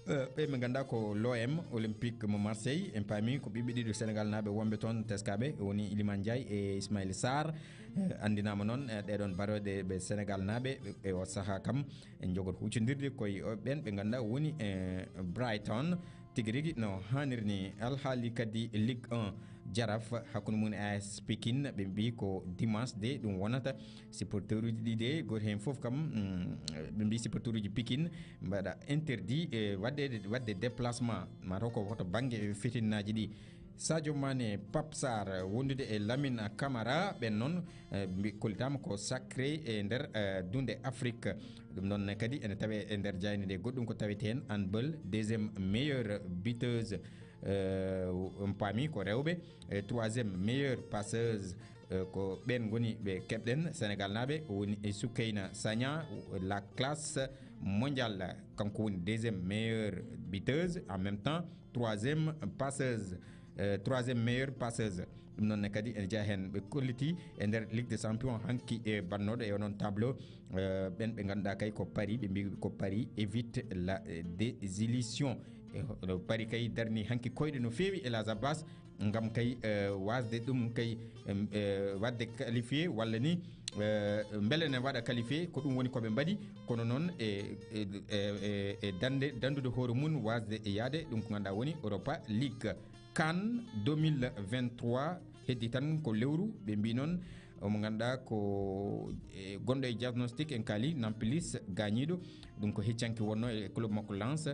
Eh, ɓe ɓe ngannduɗaa ko l'O M olympique mo Marseille, en paami ko ɓiɓɓe ɗiɗo Sénégal naaɓe wonɓe toon teskaaɓe, woni Iliman Ndiaye e Ismaïla Sarr. Eh, anndinaama noon, eh, ɗeɗon barooɗe ɓe Sénégal naaɓe, e o sahaa kam, en njogot huccondirde koye ɓeen ɓe ngannduɗaa woni, eh, Brighton. Tigi rigi no haaniri ni. Alhaali kadi Ligue un, Jaraaf hakkunde mum e A S Pikine, ɓe mbii ko dimanche de ɗum wonata. Supporteruuji ɗi de, gooto heen fof kam, mm, ɓe mbii supporteruuji Pikine mbaɗa interdit, e waɗde, waɗde déplacement, mataw ko hoto bannge fitinnaaji ɗi. Sadio Mané, Pape Sarr, wondude e Lamine Camara, ɓen noon, eh, mbi-, kollitaama ko sacré e nder, eh, dunde Afrique. Ɗum noon ne kadi ene tawee e nder jaaynde nde. Goɗɗum ko tawetee heen, handball, deuxième meilleure buteuse, eh, on paami ko rewɓe, eh, troisième meilleure passeuse, eh, ko ɓeen ngoni ɓe keɓɗen, Sénégal naaɓe, woni Soukeyna Sagna, la classe mondiale, kanko woni deuxième meilleure buteuse, en même temps, troisième passeuse, eh, troisième meilleure passeuse. Ɗum noon ne kadi ene jeyaa heen, ɓe kolliti e nder Ligue des Champions hanki e bannooɗo e onon tableau, eh, ɓen ɓe ngannduɗaa kay ko Paris, ɓe mbii ko Paris évite la, eh, désillusion. E hono Paris kay darni hanki koyɗe no feewi, Elhadj Abbas, ngam kay, eh, wasde ɗum kay, em, eh, waɗde qualifié walla ni, eh, mbele ne waɗa qualifié, ko ɗum woni ko ɓe mbaɗi, kono noon e, e, e, e, e dande, dandude hoore mum wasde e yaade ɗum ko ngannduɗaa woni Europa League. CAN deux mille vingt-trois heddi tan ko lewru, ɓe mbii noon, omo ngannduɗaa ko, e, gonɗo e diagnostic en kaali, Nampalys gaañiiɗo, ɗum ko heccanke wonno e club makko Lens.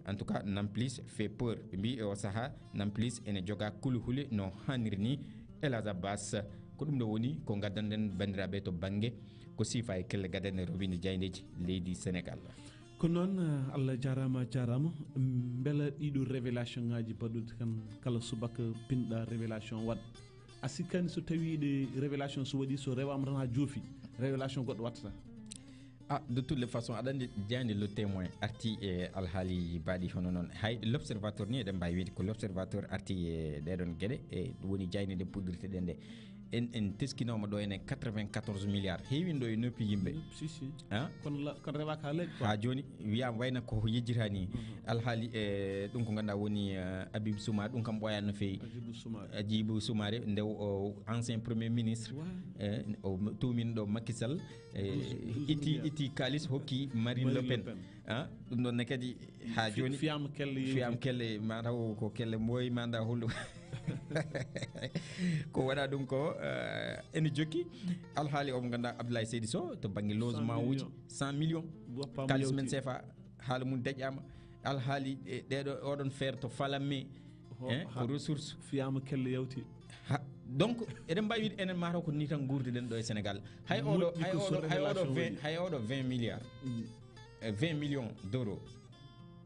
En tout cas, Nampalys fait peur. Ɓe mbii e o sahaa, Nampalys ene joga kuli huli no haaniri ni. Elhadj Abbas, ko ɗum ɗo woni ko ngaddanɗen banndiraaɓe to bannge ko siifa e kelle gadane robinde jaayndeeji leydi Sénégal. Ko noon, eh, Allah jaaraama, a jaaraama. Mbela ɗiɗo révélation ŋaaji baɗuɗi tan kala subaka pinɗa révélation waɗ. A sikkani so tawi ɗe révélation so waɗi, so rewaama tan haa joofi, révélation goɗɗo wattata? Ah, de toutes les façons, aɗa anndi jaaynde Le Témoin arti e alhaali baɗi hono noon. Hay L'Observateur ni eɗen mbaawi wiide ko L'Observateur arti e ɗeɗon geɗe, e ɗum woni jaaynde nde puɗɗirteɗen nde. En, en teskinooma ɗo ene quatre-vingt-quatorze milliards. Heewino ɗo e noppi yimɓe. Si, si. Ah? Kono la-, kono rewaaka haa laaɓi quoi. Haa jooni wiyaama wayno ko yejjita ni. Mhm. Alhaali, e, ɗum ko ngannduɗaa woni, eh, Habib Soumare, ɗum kam ɓooyaani no feewi. Hadjibou Soumaré. Hadjibou Soumaré, nde o ancien premier ministre. Ouais. Eh, o tuumino ɗo Macky Sall, eh, douze, douze itti, milliards. Itti kaalis hokki Marine Le Pen. Marine Le Pen. Ah, ɗum ɗon ne kadi haa Fi-, jooni fiyaama kelle yeewti. Fiyaama kelle, ma taw ko kelle mboyi, ma nda holɗum. Ko waɗa ɗum ko, eh, ene jokki. Alhaali o mo ngannduɗaa Abdoulaye Seydi Sow to bannge logement uji, cent millions. Cent millions. Woppaama kaalis men yawti. C F A, haala mum daƴƴaama. Alhaali, eh, ɗeɗo, oɗon feere to Falamé, ho-, eh, ha ko ressource. Fiyaama kelle yawti. Ha, donc, eɗen mbaawi wiide enen mataw ko ni tan nguurduɗen ɗo e Sénégal. Hay oɗo, moƴƴi hay ko so oɗo, hay oɗo révélation vingt, waɗi. Hay oɗo vingt milliards. Mm. Eh, vingt millions d'euros.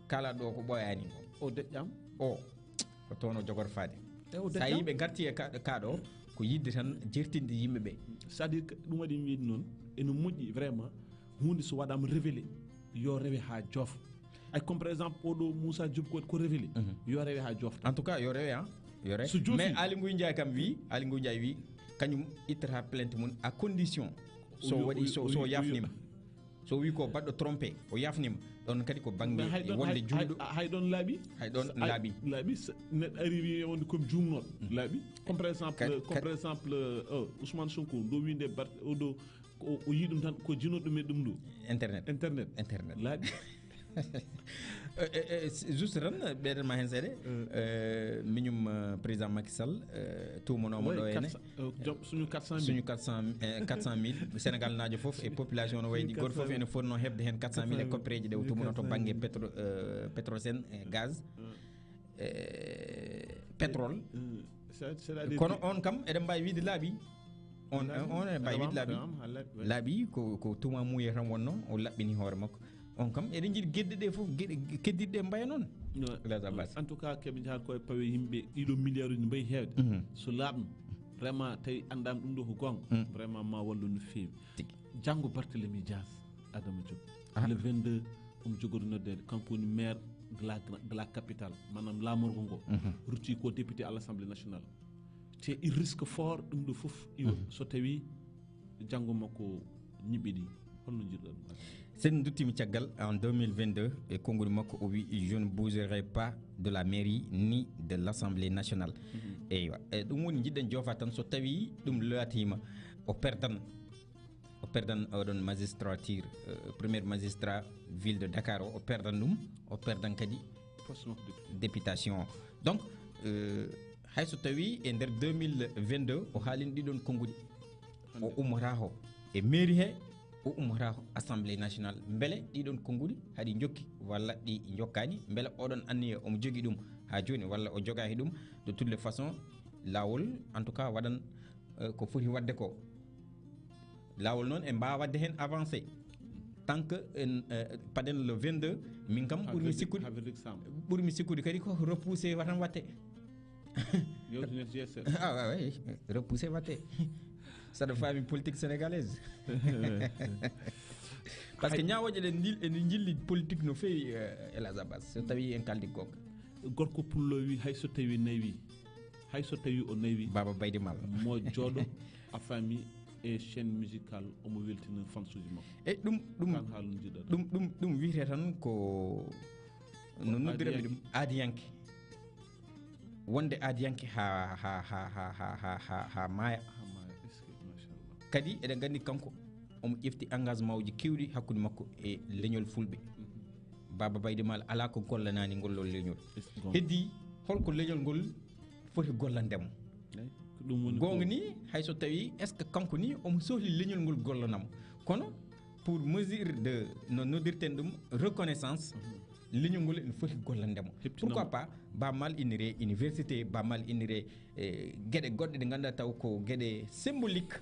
Kala ɗo ko ɓooyaani ko. O deƴƴaama. O, ko toon o jogor faade. E o deƴƴaama. Sa yii ɓe ngarti e ka-, ka ɗo, ko yiɗde tan jertinde yimɓe ɓe. C'est-à-dire que ɗum waɗi mi wiide noon, ene moƴƴi vraiment, huunde so waɗaama révélé, yo rewe haa joofa. Ay, comme par exemple, oɗo Moussa Diop ko, ko révélé, mhm, yo rewe haa jofta. En tout cas, yo rewe, hein? Yo rewe. So joofi. Mais Aly Ngouille Ndiaye kam wi, Aly Ngouille Ndiaye wi, kañum ittata plainte mum à condition so o yo-, waɗi, o-, so, o-, so o yo-, yafnima. So wi ko baɗɗo trompé, o yafnima. Ɗon kadi ko bannge wonde hay, julɗo. Hay, hay ɗon laaɓi. Hay ɗon sa-, hay laaɓi. Laaɓi, sa-, neɗɗo ari wi wonde comme juumnoɗo. Mm. Laaɓi. Comme par exemple, ka-, comme ka-, par exemple, euh, Ousmane Sonko, ɗo winde Bart-, o ɗo Ko o, o yii ɗum tan, ko jinooɗo ɗum e ɗum ɗo. Internet. Internet. Internet. Laaɓi. Eh, eh, eh, s-, juste tan, ɓeydan ma heen seeɗa. Mm. Eh, miñum, eh, président Macky Sall, eh, tuumanooma ɗo ene. Oui, quatre cents, eh, joom suñu quatre cent mille. Suñu quatre cents, eh, quatre cent mille. Sénégal naajo fof e population no waydi. Suñu quatre cent mille. Gooto fof ene fotnoo heɓde heen quatre cent mille e quatre cent mille, koppereeji ɗe o tuumanoo to bannge quatre cent mille. Pétro-, eh, Petrosen, eh, gaz. Mm. Eh, pétrole. Mm. C'est, c'est-à-dire kono que on kam, eɗen mbaawi wiide laaɓi. On, laaɓi, on, eɗen mbaawi wiide laaɓi. Laaɓi, laaɓi, laaɓi, oui. Laaɓi ko, ko tuuma muuye tan wonno, o laɓɓini hoore makko. On kam, eɗen njiɗi geɗe ɗe fof, geɗe keddiiɗe ɗe mbaya noon. No, Elhadj Abbas. En tout cas, keɓe njahat koye pawe yimɓe, ɗiɗo milliards uji mbayi heewde. Mhm. So laaɓno, vraiment, tawi anndaama ɗum ɗo ko goonga, mm, vraiment ma wallu no feewi. Tigi. Janngo Barthélémy Dias, Adama Diop. Ah. Le vingt-deux, omo jogori noddeede, kanko woni maire de la gra-, de la capitale, maanaam laamorgo ngo. Mhm. Rutti ko député à l'Assemblée nationale. Te il risque fort ɗum ɗo fof, iwa, mhm, so tawi janngo makko ñiɓɓiɗi. Holno njiɗɗa ɗum? Sen duttiima caggal en deux mille vingt-deux e konngol makko, o wi: "Je ne bougerai pas de la mairie ni de l'Assemblée nationale." Eywa, e ɗum woni, njiɗɗen joofa tan, so tawii ɗum laatima o perdan, o perdan oɗon magistrature, euh, premier magistrat ville de Dakar o, o perdan ɗum, o perdan kadi Poste makko député. Députation o. Donc, euh, hay so tawii e nder deux mille vingt-deux o haalin ɗiɗon konnguɗi, o ummata ko e mairie he, o ummata ko Assemblée nationale. Mbele ɗiɗon konnguɗi haɗi njokki walla ɗi njokkaani? Mbele oɗon anniya omo jogii ɗum haa jooni walla o jogaaki ɗum? De toutes les façons, laawol, en tout cas, waɗan, euh, ko foti waɗde ko. Laawol noon en mbaawa waɗde heen avancé. Tant que en, euh, paɗen le vingt-deux, min kam ɓurmi sikkude, ɓurmi sikkude kadi ko repoussé watan watte. Yewtinen G S F. Ah, ouais, ouais, repoussé watte. Ça de famille politique sénégalaise. Parce que ñaawooje ɗen ndil-, ene njilli politique no feewi, euh, El Hadj Abbas, so tawi en kaldi goonga. Gorko pullo wi: "Hay so tawi nawi, hay so tawi o nawi, Baba Baydi Mal, mo jooɗo, a faami, e chaîne musicale, omo weltina fansuji makko." E ɗum, ɗum, kan haalu njiɗɗa ɗum, ɗum, ɗum wiyete tan ko, no noddirami ɗum, aadiyanke. Wonde aadiyanke haa, haa, haa maaya. Haa maaya, est-ce que, machallah. Kadi eɗen nganndi kanko omo ƴefti engagement uji keewɗi hakkunde makko e leñol fulɓe. Baba Baydi Mal alaa ko gollanaani ngol ɗoo leñol. Heddii, holko leñol ngol foti gollande mo? Eyi, ko ɗum woni goonga ko ni, hay so tawi, est-ce que kanko ni omo sohli leñol ngol gollana mo? Kono pour mesure de, no noddirten ɗum, reconnaissance, leñol ngol ene foti gollande mo. Heptinamo. Pourquoi pas Baba Mal inniree université, Baba Mal inniree, eh, geɗe goɗɗe ɗe ngannduɗaa taw ko geɗe symbolique.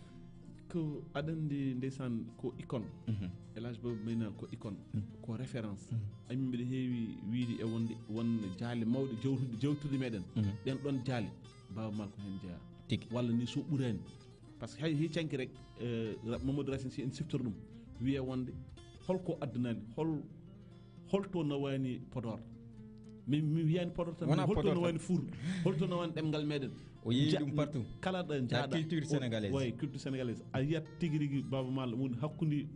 Ko aɗa anndi, ndeysaan, ko icône. Mhm. El Hadj Baba Baydi Mal ko icône, mhm, ko référence. Mhm. Amin mbiɗa heewi wiyde e wonde, won jaale mawɗe jawtuɗe, jawtuɗe meɗen. Mhm. Ɗen ɗon jaale, Baba Mal ko heen jeyaa. Tigi. Walla ni so ɓuraani. Parce que hay, hay canki rek, eh, Ra-, Mamadou Racine, si en siftor ɗum, wiya wonde holko addanaani, hol, holto nawaani Podor? Min mi wiyaani Podor tan, wona holto Podor tan. Nawaani Fuuta, holto nawaani ɗemngal meɗen? O yeeyi ɗum partout. Kala ɗo njaaɗa, culture sénégalaise. Way, culture sénégalaise. A yiyat tigi rigi Baba Mal woni hakkunde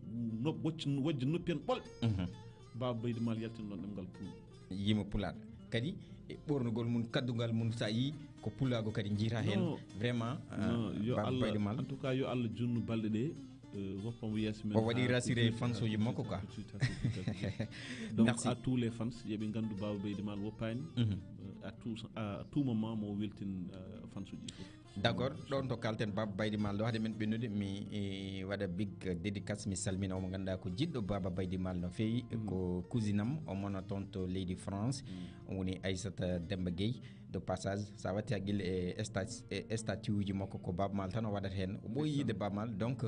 no-, wacci, wajji noppi en ɓol. Mhm. Baba Baydi Mal yaltin ɗon ɗemngal Pul. Yima Pulaar. Kadi, e ɓornugol mum, kaddungal mum, so a yii ko pulaagu kadi njiyata heen. Non. Vraiment, non, ah, yo Baba Allah, Baydi Mal, en tout cas, yo Allah junnu balɗe ɗe, eh, woppa mo yeeso men. O waɗi haa rassuré ko fansooji makko, quoi. Tout à fait, tout à fait. Donc, merci à tous les fans, yo ɓe nganndu Baba Baydi Mal woppaani. Mhm. Eh, à tout, à tout moment, mo weltin, eh, fansooji fof. D'accord, ɗon to kalten Baba Baydi Mal ɗo, hade men ɓennude, mi, eh, waɗa big dédicace, mi salmina omo ngannduɗaa ko jiɗɗo Baba Baydi Mal no feewi, mm, ko cousine am, o mona toon to leydi France, mm, o woni Aissata Demba Gueye. De passage, sa watti hakkille e sta-, e statut uji makko, ko Baba Mal tan o waɗata heen, o ɓooyi yiide Baba Mal. Donc,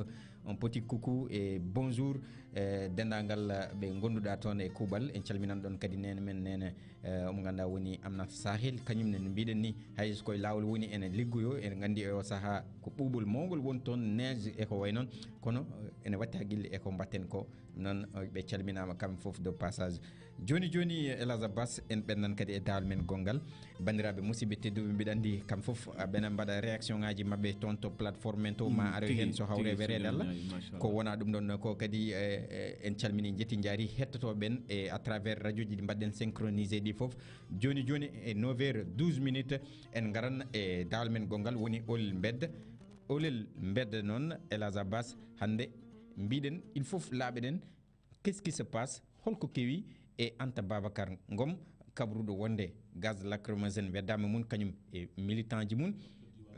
un petit coucou et bonjour, eh, denndaangal, eh, ɓe ngonnduɗaa toon e kuuɓal. En calminan ɗon kadi neene men, neene, eh, omo ngannduɗaa woni Amnat Sahel, kañum ne no mbiɗen ni, hay so koye laawol woni, ene liggoyo, ene nganndi e o sahaa ko ɓuuɓol mawngol woni toon, neige e ko wayi noon, kono, eh, ene watti hakkille e ko mbatten ko. Noon, eh, ɓe calminaama kamɓe fof de passage. Jooni jooni, El Hadj Abbas, en ɓennan kadi e daawal men gonngal. Banndiraaɓe musidɓe tedduɓe, mbiɗa anndi kamɓe fof, ah, ɓena mbaɗa réaction ngaji maɓɓe toon to plateforme men to, ma, mm, aroy heen so hawre wereede Allah. Ko wona ɗum ɗon ko kadi, eh, eh, en calmini, njetti, njaari hettotooɓe ɓen e à travers radio ji ɗi mbaɗɗen synchronisé ɗi fof. Jooni jooni e neuf heures douze minutes, en ngaran e daawal men gonngal woni Olel Mbedda. Olel Mbedda noon, El Hadj Abbas, hannde mbiɗen il faut laaɓeɗen qu'est-ce qui se passe, holko kewi e Anta Babacar Ngom, kabruɗo wonde gaz lacrymogène weddaama mum kañum e militant ji mum,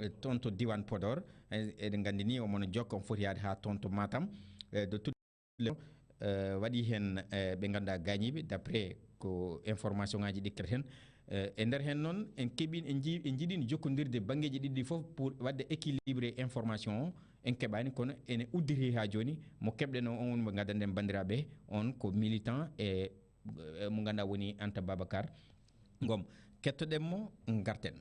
eh, toon to diiwaan Podor, eh, eɗen nganndi ni omo jokka, omo foti yaade haa toon to Matam, eh, de tout, eh, waɗi heen, eh, ɓe ngannduɗaa gaañiiɓe, d'après ko information ngaji ɗi keɗeten heen. Eh, e nder heen noon, en keɓi, en nji-, en njiɗino jokkondirde banngeeji ɗiɗi fof pour waɗde équilibré information o. En keɓaani, kono ene udditi haa jooni. Mo keɓɗen o, on woni mo ngaddanɗen banndiraaɓe, on ko militant e, e mo ngannduɗaa woni Anta Babacar Ngom. Kettoɗen mo, ngarten.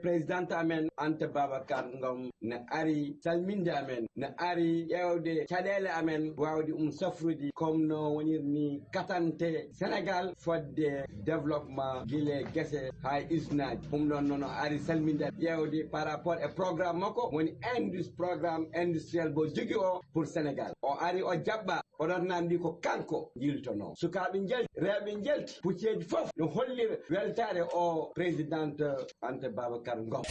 Président amen Anta Babacar Ngom ne ari salminde amen, ne ari ƴeewde caɗeele amen, waawde um safrude comme no wonirni katante Sénégal fodde développement gila gese haa e usine aji. Ɗum ɗoon noon o ari salminde ƴeewde par rapport e programme makko woni indus programme industriel mo jogi o pour Sénégal. O ari o jaɓɓa. Podor naan mbi ko kanko jiltonoo. Sukaaɓe njalti, rewɓe njalti, pucceeji fof no hollira weltaare o président Anta Babacar Ngom.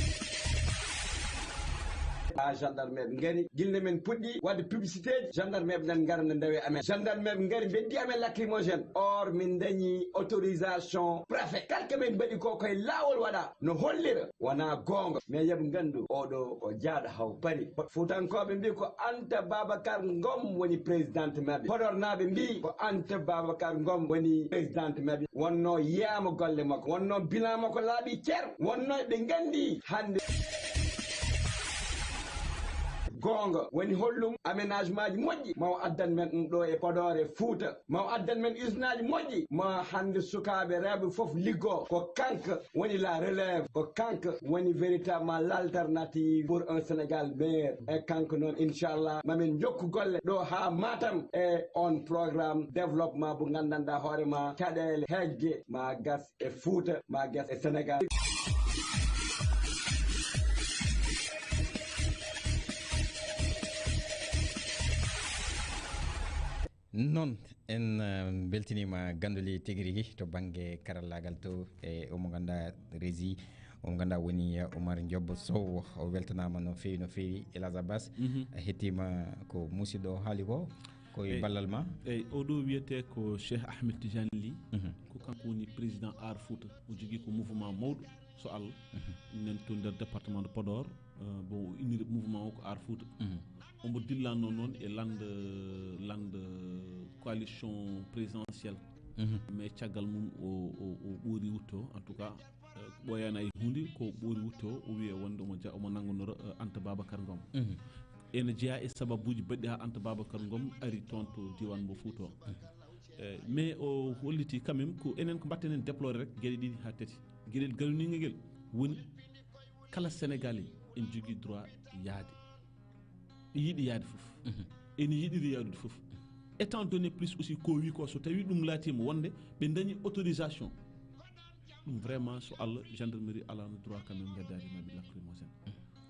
Ha gendarmeɓe ngari, gilne men puɗɗi wadde publicitéji, gendarmeɓe nan ngara no ndawe amen. Gendarmeɓe ngari beddi amen lacrymogène. Or min dañi autorisation préfet. Kala ko min mbaɗi ko koye laawol waɗa no hollira wona goonga. Mais yoɓe ngandu oɗo o jaaɗo haw pari. Fuutankooɓe mbi ko Anta Babacar Ngom woni président maɓɓe. Podornaaɓe mbi ko Anta Babacar Ngom woni président maɓɓe. Wonno yiyama golle makko, wonno bilan makko laaɓi cer, wonno ɓe nganndi hannde. Goonga woni hollum aménagement ji moƴƴi maw addan men ɗum ɗo e Podor e Fuuta, maw addan men usine aji moƴƴi ma hannde sukaaɓe rewɓe fof liggo. Ko kanko woni la relève, ko kanko woni véritablement l'alternative pour un Sénégal meilleur. E kanko noon inchallah mamin jokku golle ɗo haa Matam e on programme développement mo nganndanɗaa hoore ma caɗeele hegge ma gas e Fuuta ma gas e Sénégal. Noon en mbeltiniima Ganduli tigi rigi to bannge karallaagal to e omo ngannduɗaa régie omo ngannduɗaa woni Oumar Ndiob Sow. O weltanaama no feewi no feewi. Elhadj Abbas, a hettiima ko musidɗo o haali ko ko e ballal ma. Eyi, oɗo wiyetee ko Cheikh Ahmed Tidiane Ly. Ko kanko woni président Aar Fouta. O jogii ko mouvement mawɗo so Allah nen to nder département de Podor. Bon, o inniri mouvement o ko Aar Fouta. Omo dillanno noon e lande lande coalition présidentielle. Mais caggal mum o o o ɓoori wutto en tout cas. Ɓooyaani hay huunde ko ɓoori wutto o wiya wonde omo ja omo nanngonora Anta Babacar Ngom. Ene jeyaa e sababuuji baɗɗi haa Anta Babacar Ngom ari toon to diiwaan mo Fuuta o. Mais o holliti quand même ko enen ko mbatten en déploré rek geɗe ɗiɗi haa tati. Geɗel garuniinga ngel woni kala Sénégalais en jogii droit yahde. Yiɗi yahde fof. Ene yiɗiri yahdude fof. Étant donné plus aussi ko wi ko so tawi ɗum laatiima wonde ɓe dañi autorisation. Ɗum vraiment so Allah gendarmerie alano droit quand même beddaade maɓɓe lacrymogène.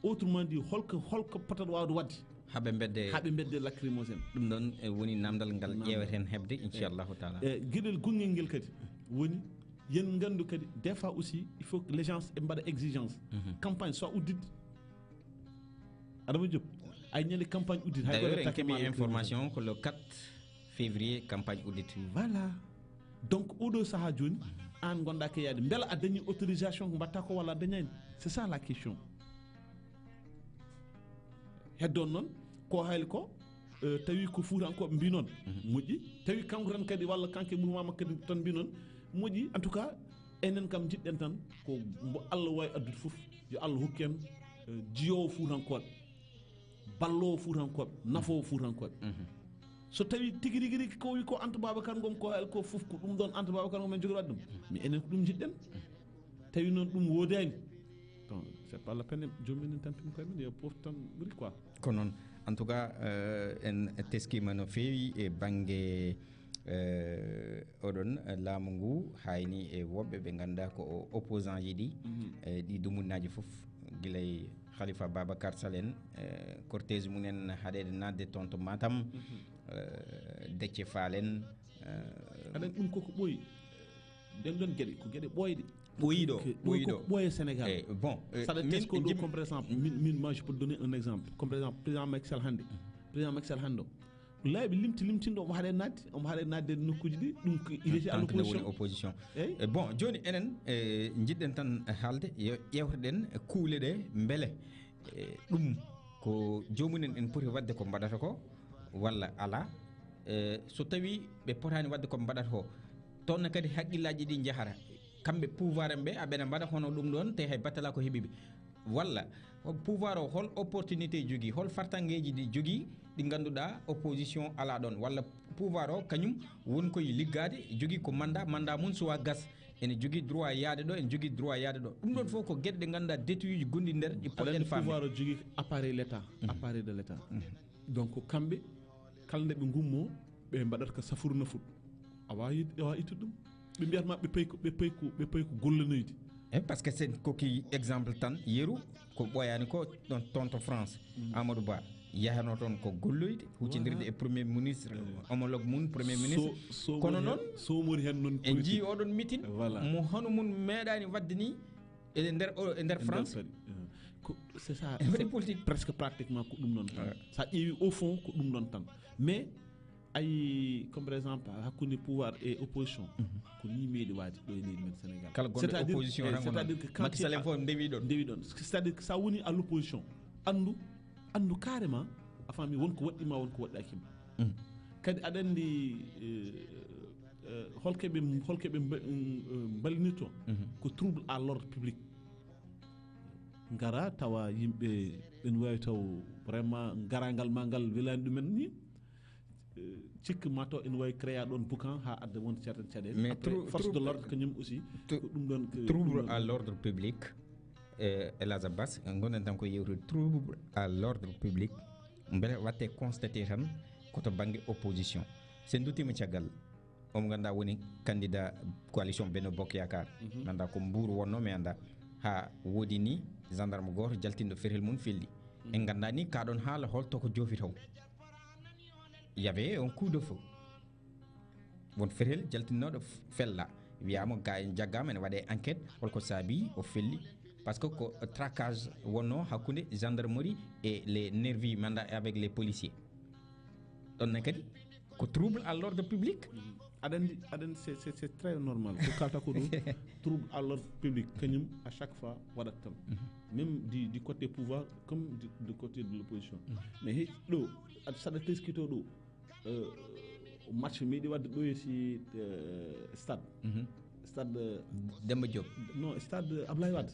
Autrement dit holko holko potata wawde wadde haɓe bedde haɓe bedde lacrymogène. Ɗum ɗon e woni namdal ngal ƴeeweten heɓde inchallahu taala. E gueɗel gonngel ngel kadi woni yen ngandu kadi des fois aussi il faut que les gens ɓe mbaɗa exigence. Campagne soit uddit. Adama Diop ay ñande campagne uddit hay. D'ailleurs en keɓi information ko le quatre février campagne uddit. Voilà. Donc oɗo saha joni an gonda ke yaade mbela a dañi autorisation ko mbatta ko walla a dañani? C'est ça la question. Heddo non ko hayli ko tawi ko fuutankoɓe mbi non moƴƴi, tawi kanko tan kadi walla kanke mouvement makko kadi tan mbi non moƴƴi. En tout cas enen kam jiɗɗen tan ko mbo Allah wawi addude fof yo Allah hokku en jiyowo fuutankoɓe, ballowo fuutankoɓe, nafowo fuutankoɓe. So tawi tigi rigi rigi ko wi ko Anta Babacar Ngom ko hayli ko fof ko ɗum ɗon Anta Babacar Ngom en jogori wadde ɗum. Mais enen ko ɗum jiɗɗen. Tawi noon ɗum woodani. Bon, c'est pas la peine joomum en tampini koye men yo poof tan ɓuri quoi. Ko noon. En tout cas en teskima no feewi e bannge oɗon laamu ngu hayni e woɓɓe ɓe ngannduɗaa ko opposant ji ɗi. E ɗi dumunnaaji fof gila e Khalifa Babacar Sall en, cortège mum en haɗeede naatde toon to Matam. Déthié Fall en. Aɗa ɗum koko ɓooyi. Nden ɗon geɗe ko geɗe ɓooyɗe. Ɓooyiɗo. Ɓooyiɗo. Ɓooye Sénégal. Saɗa tesko ɗo comme par exemple min min moi je peux donner un exemple comme par exemple président Macky Sall hannde. Président Macky Sall hannde o laaɓi limti limtinɗo omo haɗe nadde omo haɗe nadde nokkuji ɗi ɗum ko il était à l'opposition. Opposition. Eyi. Bon joni enen jiɗɗen tan haalde yo ƴewtoɗen kuule ɗe mbele ɗum ko jomumen en poti wadde ko mbaɗata ko walla ala. So tawi ɓe potani wadde ko mbaɗata ko toon kadi haqqillaji ɗi jahata kamɓe pouvoir en ɓe aɓena mbaɗa hono ɗum ɗon te hay battala ko heɓiɓe walla pouvoir o hol opportunité jogui hol fartangueji ɗi jogui ɗi ngannduɗaa opposition alaa ɗoon, walla pouvoir o kañum woni koye liggaade, jogii ko mandat, mandat mum suwaa gas, ene jogii droit yahde ɗo, ene jogii droit yahde ɗo. Ɗum ɗoon fof ko geɗe ɗe ngannduɗaa détail uji gonɗi nder ɗi poɗɗen faamde. Pouvoir o jogii appareil l'État, appareil de l'État. Donc kamɓe kala nde ɓe ngummoo, ɓe mbaɗat ko safuru nafut. A waawi it- a waawi ittude ɗum. Ɓe mbiyat ma ɓe pay ko ɓe pay ko ɓe pay ko gollanoyde. E parce que sen kokki exemple tan yeru, ko ɓooyaani ko ɗon toon to France, Amadou Ba yahanoo toon ko golloyde, huccindirde e premier ministre, homologue mum premier ministre. Kono noon, somori heen noon en njii oɗon mitin, mo hono mum meeɗaani waɗde nii e nder o- e nder France. Ko c'est ça. Mbaɗi politique presque pratiquement ko ɗum ɗon tan. Sa ƴeewi au fond ko ɗum ɗon tan. Mais ayi comme par exemple hakkunde pouvoir et opposition, ko ni meeɗi waade ɗo e leydi men Sénégal. Kala gonɗo opposition tan, c'est-à-dire que Macky Sall en fof ndewi ɗon, ndewi ɗon. C'est-à-dire que sa woni à l'opposition, anndu anndu carrément, a faami won ko waɗɗima, won ko waɗɗakima. Kadi aɗa anndi holkoɓe holkoɓe mballinirto ko trouble à l'ordre public. Ngara tawa yimɓe ɓen wawi taw vraiment garangal ma ngal welani ɗumen ni. Cikka ma taw ene wawi créa ɗon boucan ha adda won certaine caɗele. Mais après force de l'ordre kañum aussi ko ɗum ɗon. Trouble à l'ordre public. Elage Abbas, gonɗen tan ko yewtude trouble à l'ordre public. Mbele watte constaté tan ko to banggue opposition. Sen duttima caggal omo ganduɗa woni candidat coalition Benno Bokk Yaakaar. Ganduɗa ko Mbour wonno, mi anda ha woodi ni gendarme goto jaltinɗo ferel mum felli. En ganda ni kaɗon haala holto ko joofi taw. Y avait un coup de feu. Won ferel jaltinnoɗo fella, wiyama ga en jaggama ene waɗe enquête holko saabi o felli. Parce que ko traquage wonno hakkude gendarmerie et les nervis manda avec les policiers. Ɗon ne kadi ko trouble à l'ordre public. Aɗa andi aɗa andi c'est c'est c'est très normal ko kalta ko ɗum. Trouble à l'ordre public kañum à chaque fois waɗat tan. Même du du côté pouvoir comme du du côté de l'opposition. Mais he ɗo aɗa saɗa teskito ɗo. Match meeɗi wadde ɗo e si stade stade Demba Diop. Non, stade Ablaye Wade.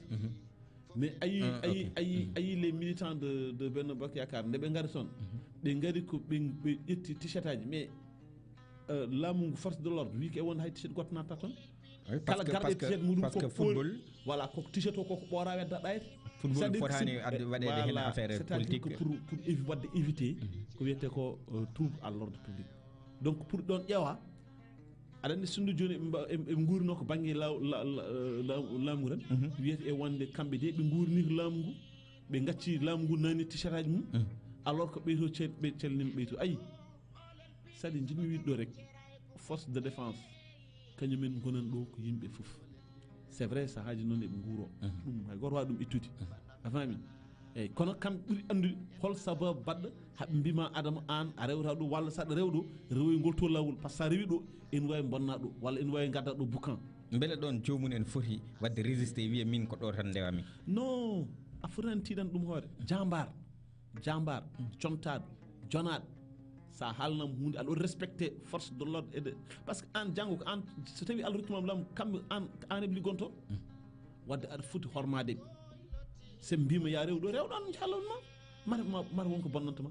Mais ayi ayi ayi ayi les militants de de Benno Bokk Yaakaar nde ɓe ngari toon, ɓe ngari ko ɓe ɓe ƴetti t-shirt aji mais laamu ngu force de l'ordre wi ko e wonde hay t-shirt goɗɗo natta toon. Kala garɗo e t-shirt muɗum parce que football. Voilà, ko t-shirt o koko ɓooraa wedda ɗayre. Football fotani adde waɗede heen affaire politique. Pour pour évi wadde éviter ko wiyetee ko trouble à l'ordre public. Donc pour ɗon ƴeewa aɗa anndi sinno jooni eɓe nguurino ko bannge laamu ngu tan. Wiyete e wonde kamɓe de ɓe nguurini ko laamu ngu, ɓe ngacci laamu ngu nani t-shirt aji mum. Alors que ɓeyto ɓe calnima ɓeyto ayi. Saɗi jiɗmi wiide ɗo rek, force de défense kañumen gonan ɗo ko yimɓe fof. C'est vrai sahaaji noon eɓe nguuro. Ɗum hay goto wawa ɗum ittude. A faami? Eyyi kono kam ɓuri anndude hol sababu baɗɗo haɓe mbima adama an a rewata ɗo walla saɗa rewɗo rewoy ngol to lawol par ce que sa rewi ɗo ene wawi bonna ɗo walla ene wawi gadda ɗo boucan. Beele ɗon jomum en foti wadde résisté wiya min ko ɗo tan ndewami? Non, a fotani tiɗan ɗum hoore. Jambar jambar contaɗo jonaɗo. Sa haalnam hunde aɗa waɗi respecté force de l'ordre et de parce que an janngo ko an so tawi Allah rokkima lamu kamɓe an an eɓe liggonto. Wadde aɗa foti hormadeɓe. Sen mbima ya rewɗo rewɗo an jaalon ma mata mata wonko bonnantama.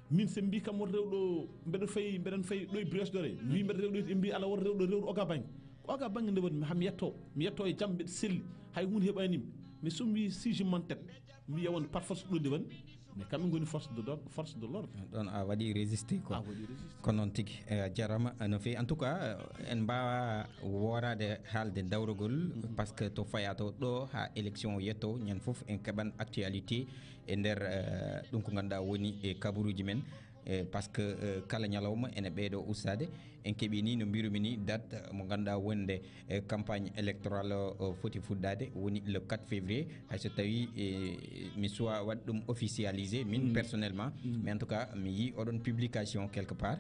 Min sen mbi kam won rewɗo mbeɗa fayi mbeɗen fayi ɗo e brioche doré mbi mbeɗa rewɗo e mbi ala won rewɗo rewɗo oga banggue ko oga banggue nde woni hami yetto mi yetto e jam mbeɗa selli. Hay hunde heɓanimi. Mais somi wi siji mantet mi wiya wonde par force ɗo nde woni. Mais kamɓe ngoni force de l'ordre force de l'ordre. Ɗon a waɗi résisté quoi. A waɗi résisté. Ko noon tigi. A jarama no fewi en tout cas en mbawa worade haalde dawrugol. Parce que to faya to ɗo ha élection yetto ñande foof en keɓan actualité e nder ɗum ko ganduɗa woni e kabaruji men. E parce que kala ñalawma ene ɓeydo ustade. En keeɓi ni no mbirumi ni date mo ganduɗa wonde e campagne électorale o foti fuɗɗade woni le quatre février. Hayso tawi mi suwa waɗ ɗum officialisé min personnellement, mais en tout cas mi yi oɗon publication quelque part.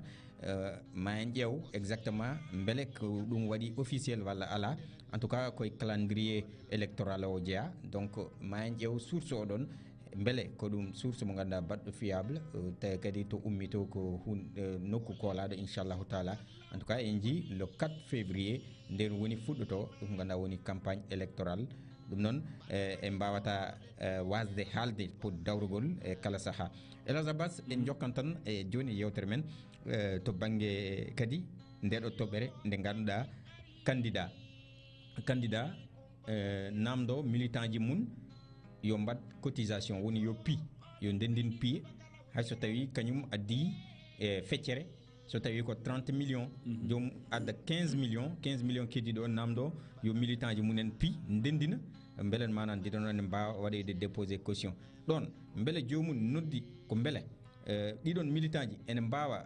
Ma en ƴeew exactement beele ko ɗum waɗi officiel walla ala. En tout cas koye calendrier électoral o jeeya. Donc ma en ƴeew source oɗon beele ko ɗum source mo ganduɗa baɗɗo fiable. Tawi kadi to ummi to ko hun nokku koolaɗo inchallahu taala. En tout cas en jii le quatre février nden woni fuɗɗoto ɗum ganduɗa woni campagne électorale. Ɗum noon, e, en mbaawata, e, waasde haalde pour dawrugol e kala sahaa. Elhadj Abbas, en njokkan tan e jooni e yeewtere men, e, to bannge kadi ndeɗo toɓɓere nde ngannduɗaa, candidat, candidat, e, naamndo militant ji mum yo mbaɗ cotisation, woni yo pi, yo ndenndin piye, hay so tawii kañum addii, e, feccere, so tawii ko trente millions, joom adda quinze millions, quinze millions keddiiɗo o naamndo yo militant ji mum en pi ndenndina, mbele maanaam ndiɗon ene mbaawa waɗoyde déposé caution. Ɗoon, mbele joomum noddi ko mbele, e, ɗiɗon militant ji ene mbaawa,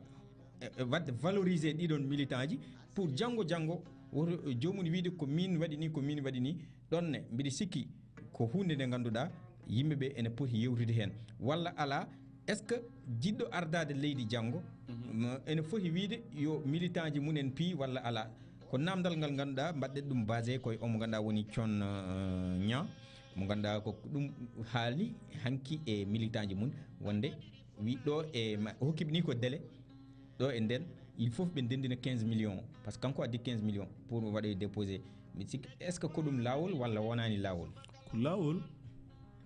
e, e, waɗde valoriser ɗiɗon militant ji pour janngo, janngo woto joomum wiide ko miin waɗi nii, ko miin waɗi nii. Ɗoon ne, mbiɗa sikki ko huunde nde ngannduɗaa yimɓe ɓe ene poti yewtude heen. Walla alaa, est-ce que jiɗɗo ardaade leydi janngo, mo ene foti wiide yo militant ji mum en pi walla alaa? Ko naamndal ngal ngannduɗaa, mbaɗɗen ɗum basé koye omo ngannduɗaa woni Con, e, Ñaa, mo ngannduɗaa ko ɗum haali hanki e militant ji mum, wonde wi ɗo e ma-, hokkiɓe ni ko délai, ɗo e nden, il faut ɓe ndenndina quinze millions, par ce que kanko addi quinze millions pour waɗoye déposé. Mbiɗa sikki, est-ce que ko ɗum laawol walla wonaani laawol? Ko laawol,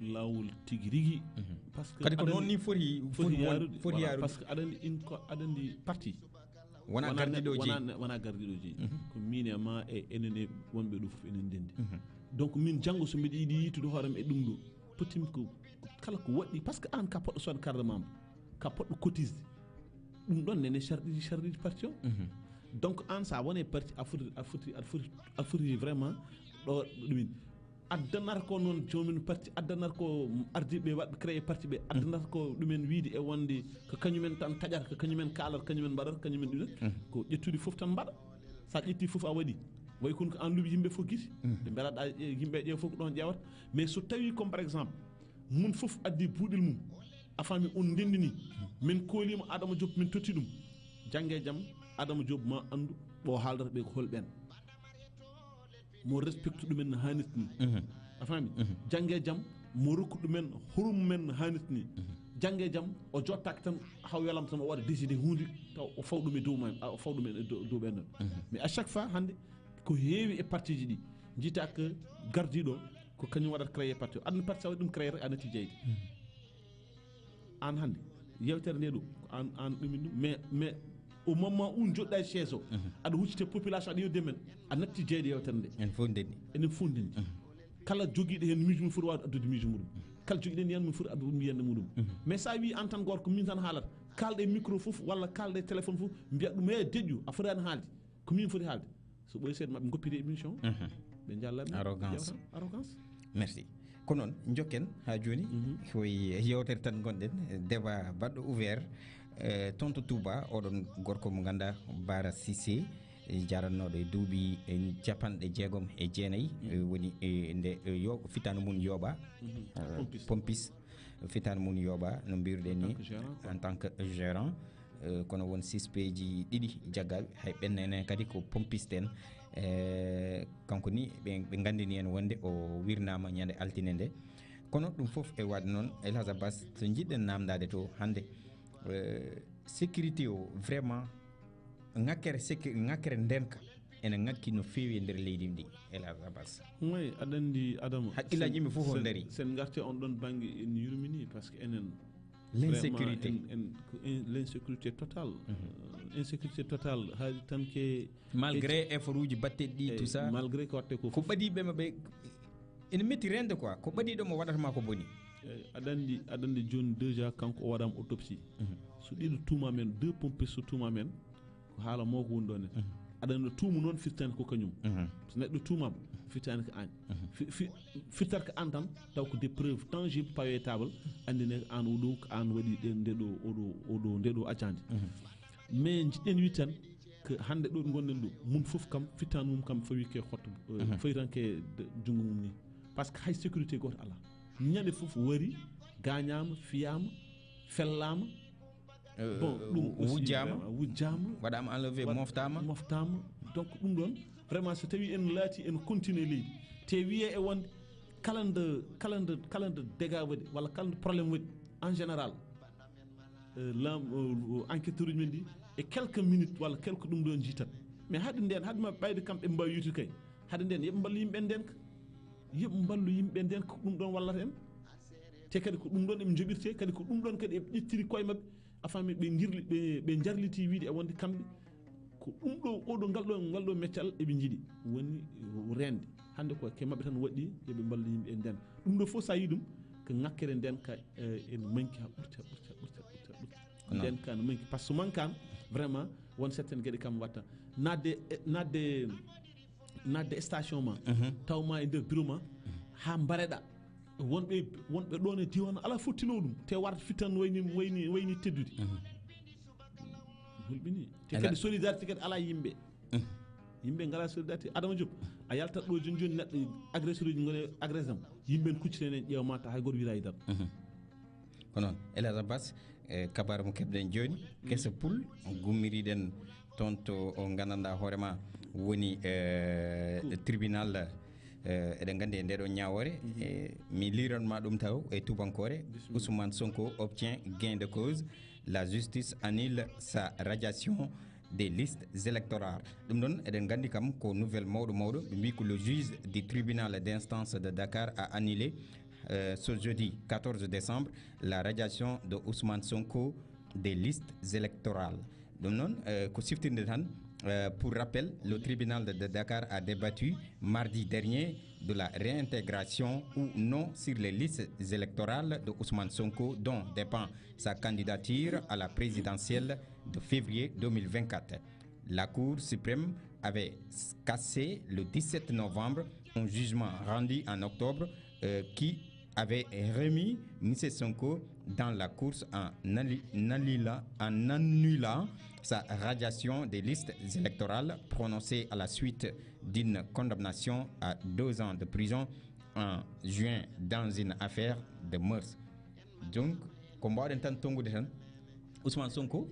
laawol tigi rigi. Par ce que kadi ko aɗa noon andi, ni foti, foti foti won-, yaarude, foti voilà, yaarude. Par ce que aɗa andi in ko aɗa andi parti. Wona wona gardiɗo ne-, jeyi. Wona ne-, wona gardiɗo jeyi. Ko min e ma e enen e wonɓe ɗo fof enen ndenndi. Donc min janngo so mbiɗa yiɗi yiytude hoore am e ɗum ɗo, potimi ko, ko kala ko waɗɗi, par ce que aan ka poɗɗo sodde carte membre, ka poɗɗo cotisde. Ɗum ɗon nene charɗiji, charɗiji parti o. Donc aan sa wone parti a foti, a foti, a foti, a foti vraiment ɗo ɗumin. Addanata ko noon joomin parti, addanata ko ardiiɓe waɗɓe créé parti ɓe, addanata ko ɗumen wiide e wonde ko kañumen tan taƴata, ko kañumen kaalata, kañumen mbaɗata, kañumen ɗumen. Ko ƴettude fof tan mbaɗa. Sa ƴetti fof a waɗi. Way kono ko aan luɓi yimɓe fof gisi. Ɓe mbelaɗa e yimɓe ƴeew fof ko ɗon ƴeewata. Mais so tawi comme par exemple, mum fof addi buuɗel mum, a faami, on ndenndini, min kooliima Adama Diop, min totti ɗum. Jannge e jam, Adama Diop ma anndu ɓo haaldata ɓe ko holɓen. Mo respecte ɗumen no haanirta ni. A faami? Jannge e jam, mo rokku ɗumen hurum men no haanirta ni. Jannge e jam, o jottaaki tan, haw welama tan, o waɗa décidé huunde, taw o faw ɗum e dow ma, o faw ɗum e dow, dow ɓen ɗon. Mais à chaque fois, hannde, ko heewi e parti ji ɗi, njiyta ko gardiiɗo, ko kañum waɗata créé parti o. Aduna parti, sa waɗi ɗum créé, a natti jeyde. Aan hannde, yewtere nde ɗo, ko aan, aan ɗumin ɗum. Mais, mais au moment où joɗɗa e chaise o, aɗa huccita population, aɗa yewde men, a natti jeyde yewtere nde. En fof ndenndi. Enen fof ndenndi. Kala jogiiɗo heen miijo mum foti waawde addude miijo muɗum. Kala jogiiɗo heen yiyannde mum foti addude yiyannde muɗum. Mais sa wii aan tan gorko, min tan haalata, kaalɗe e micro fof walla kaalɗe e téléphone fof, mbiya ɗum, "He deƴƴu, a fotaani haalde. Ko min foti haalde." So ɓooyi seeɗa, maɓe ngoppide émission. Ɓe njalla ɓe. Arrogance. Ƴewata arrogance. Merci. Ko noon, njokken haa jooni. Koye yewtere tan ngonɗen, débat baɗɗo ouvert. Eh, toon to Touba, oɗon gorko mo ngannduɗaa, Bara Cissé, eh, jarannooɗo e duuɓi, eh, capanɗe jeegom e jeenayi, eh, woni, eh, nde, eh, yo-, fitaandu mum yooɓa, eh, pompis. Pompis, fitaandu mum yooɓa, no mbiruɗen ni, en tant que gérant, eh, kono won sispeeji ɗiɗi jaggaaɓe, hay ɓen enen kadi ko pompiste en. Eh, kanko ni, ɓe, ɓe nganndini en wonde o wirnaama ñande altine nde. Kono ɗum fof e waɗde noon, Elhadj Abbas, so njiɗɗen naamndaade to hannde, eh, sécurité o, vraiment, ŋakkere sécu-, ŋakkere ndeenka ene ŋakki no feewi e nder leydi ndi, Elhadj Abbas. Moy, aɗa anndi, Adama, hakkillaaji yimɓe fof o ndarii. Sen ngarte on ɗon bannge, en yurmini, par ce que enen, l'insécurité. Vraiment, en, en, ko in-, l'insécurité totale. Euh, insécurité totale, haali tan ke malgré effort uji batteɗi ɗi, tout ça, malgré ko watte ko fof, ɓadiiɓe maɓɓe ene metti reende quoi, ko ɓadiiɗo mo waɗata ma ko boni. Eh, aɗa anndi, aɗa anndi jooni déjà kanko o waɗaama autopsie. So ɗiɗo tuuma men, deux pompes so tuuma men, ko haala mo ko woni ɗon en. Aɗa anndi tuumu noon firtani ko kañum. So neɗɗo tuumaama, firtani ko aan. Fi-, fi-, firtata ko aan tan, taw ko des preuves tangibles, pawe table, anndine ko aan o ɗo, ko aan waɗi ɗe, nde ɗo, o ɗo, o ɗo, nde ɗo ajaande. Mais njiɗɗen wi tan, ko hannde ɗo ɗo ngonɗen ɗo, mum fof kam, fittaandu mum kam, fawi ke hotto, eh, fawi tan ke de-, junngo mum ni. Par ce que hay sécurité gooto alaa. Ñande fof wari, gaañaama, fiyaama, fellaama. Eh, bon, ɗum aussi, wujjaama, vraiment, wujjaama. Waɗaama enlevé, waɗ-, moftaama. Moftaama. Donc, ɗum ɗon, vraiment, so tawi en laati, en continue leydi, te wiye e wonde, kala nde, kala nde, kala nde dégât waɗi, walla kala nde problème waɗi, en général, eh, laam-, eh, enquêteur uji men ɗi, e quelques minutes walla quelques ɗum ɗon jiitat. Mais haɗi nden, haɗi ma ɓayde kamɓe mbaawi yiytude kay. Haɗi nden, yoɓe mballu yimɓe nden ka. Yoɓe mballu yimɓe nden, ko ɗum ɗon wallata en. Te kadi ko ɗum ɗon eɓe njoɓirte, kadi ko ɗum ɗon kadi eɓe ƴettiri koye maɓɓe. Afami ɓe girli, ɓe, ɓe jarliti wiide e wonde kamɓe ko ɗum ɗo, oɗo, ngal ɗo, ngal ɗo meccal eɓe njiɗi woni rende. Hannde ko ke maɓɓe tan waɗi yoɓe mballu yimɓe e nden. Ɗum ɗo fof sa yi ɗum ko ŋakkere nden ka, eh, en manki ha ɓurti, ha ɓurti, ha ɓurti, ha ɓurti, ha ɓurti. Nden kan manki, parce que man kan vraiment won certaine geɗe kam watta. Nadde, eh, nadde, nadde station ma, taw ma e nder bureau ma, ha mbareɗa. Wonɓe, wonɓe ɗon e diwan ala fottino ɗum, te warta fittan wayni, wayni, wayni teddude. Hulɓini. Te kadi solidarité kadi ala yimɓe. Yimɓe ngala solidarité. Adama Diop, a yaltat ɗo joni joni neɗɗo agresseur uji ngone agressam. Yimɓe en kuccitene ƴeewa ma ta hay goto wira e dal. Ko noon, Elhadj Abbas, e kabaru mo keɓɗen jooni, Kesa Pool, gummiriɗen toon to o nganndanɗaa hoore ma woni, e, tribunal, e, eɗen nganndi e ndeɗo ñaawoore, e, mi liiran ma ɗum taw e tubankore. Ousmane Sonko obtient gain de cause, la justice annule sa radiation des listes électorales. Ɗum ɗon eɗen nganndi kam ko nouvelle mawɗo mawɗo, ɓe mbi ko le juge du tribunal d'instance de Dakar a annulé, euh, ce jeudi quatorze décembre, la radiation de Ousmane Sonko des listes électorales. Ɗum noon, euh, ko siftirde tan, euh, pour rappel, le tribunal de, de Dakar a débattu mardi dernier de la réintégration ou non sur les listes électorales de Ousmane Sonko, dont dépend sa candidature à la présidentielle de février deux mille vingt-quatre. La Cour suprême avait cassé le dix-sept novembre un jugement rendu en octobre, euh, qui avait remis Monsieur Sonko dans la course en annu-, annula-, en annulant sa radiation des listes électorales prononcée à la suite d'une condamnation à deux ans de prison en juin dans une affaire de mœurs. Donc, ko mbawɗen tan tonngude tan, Ousmane Sonko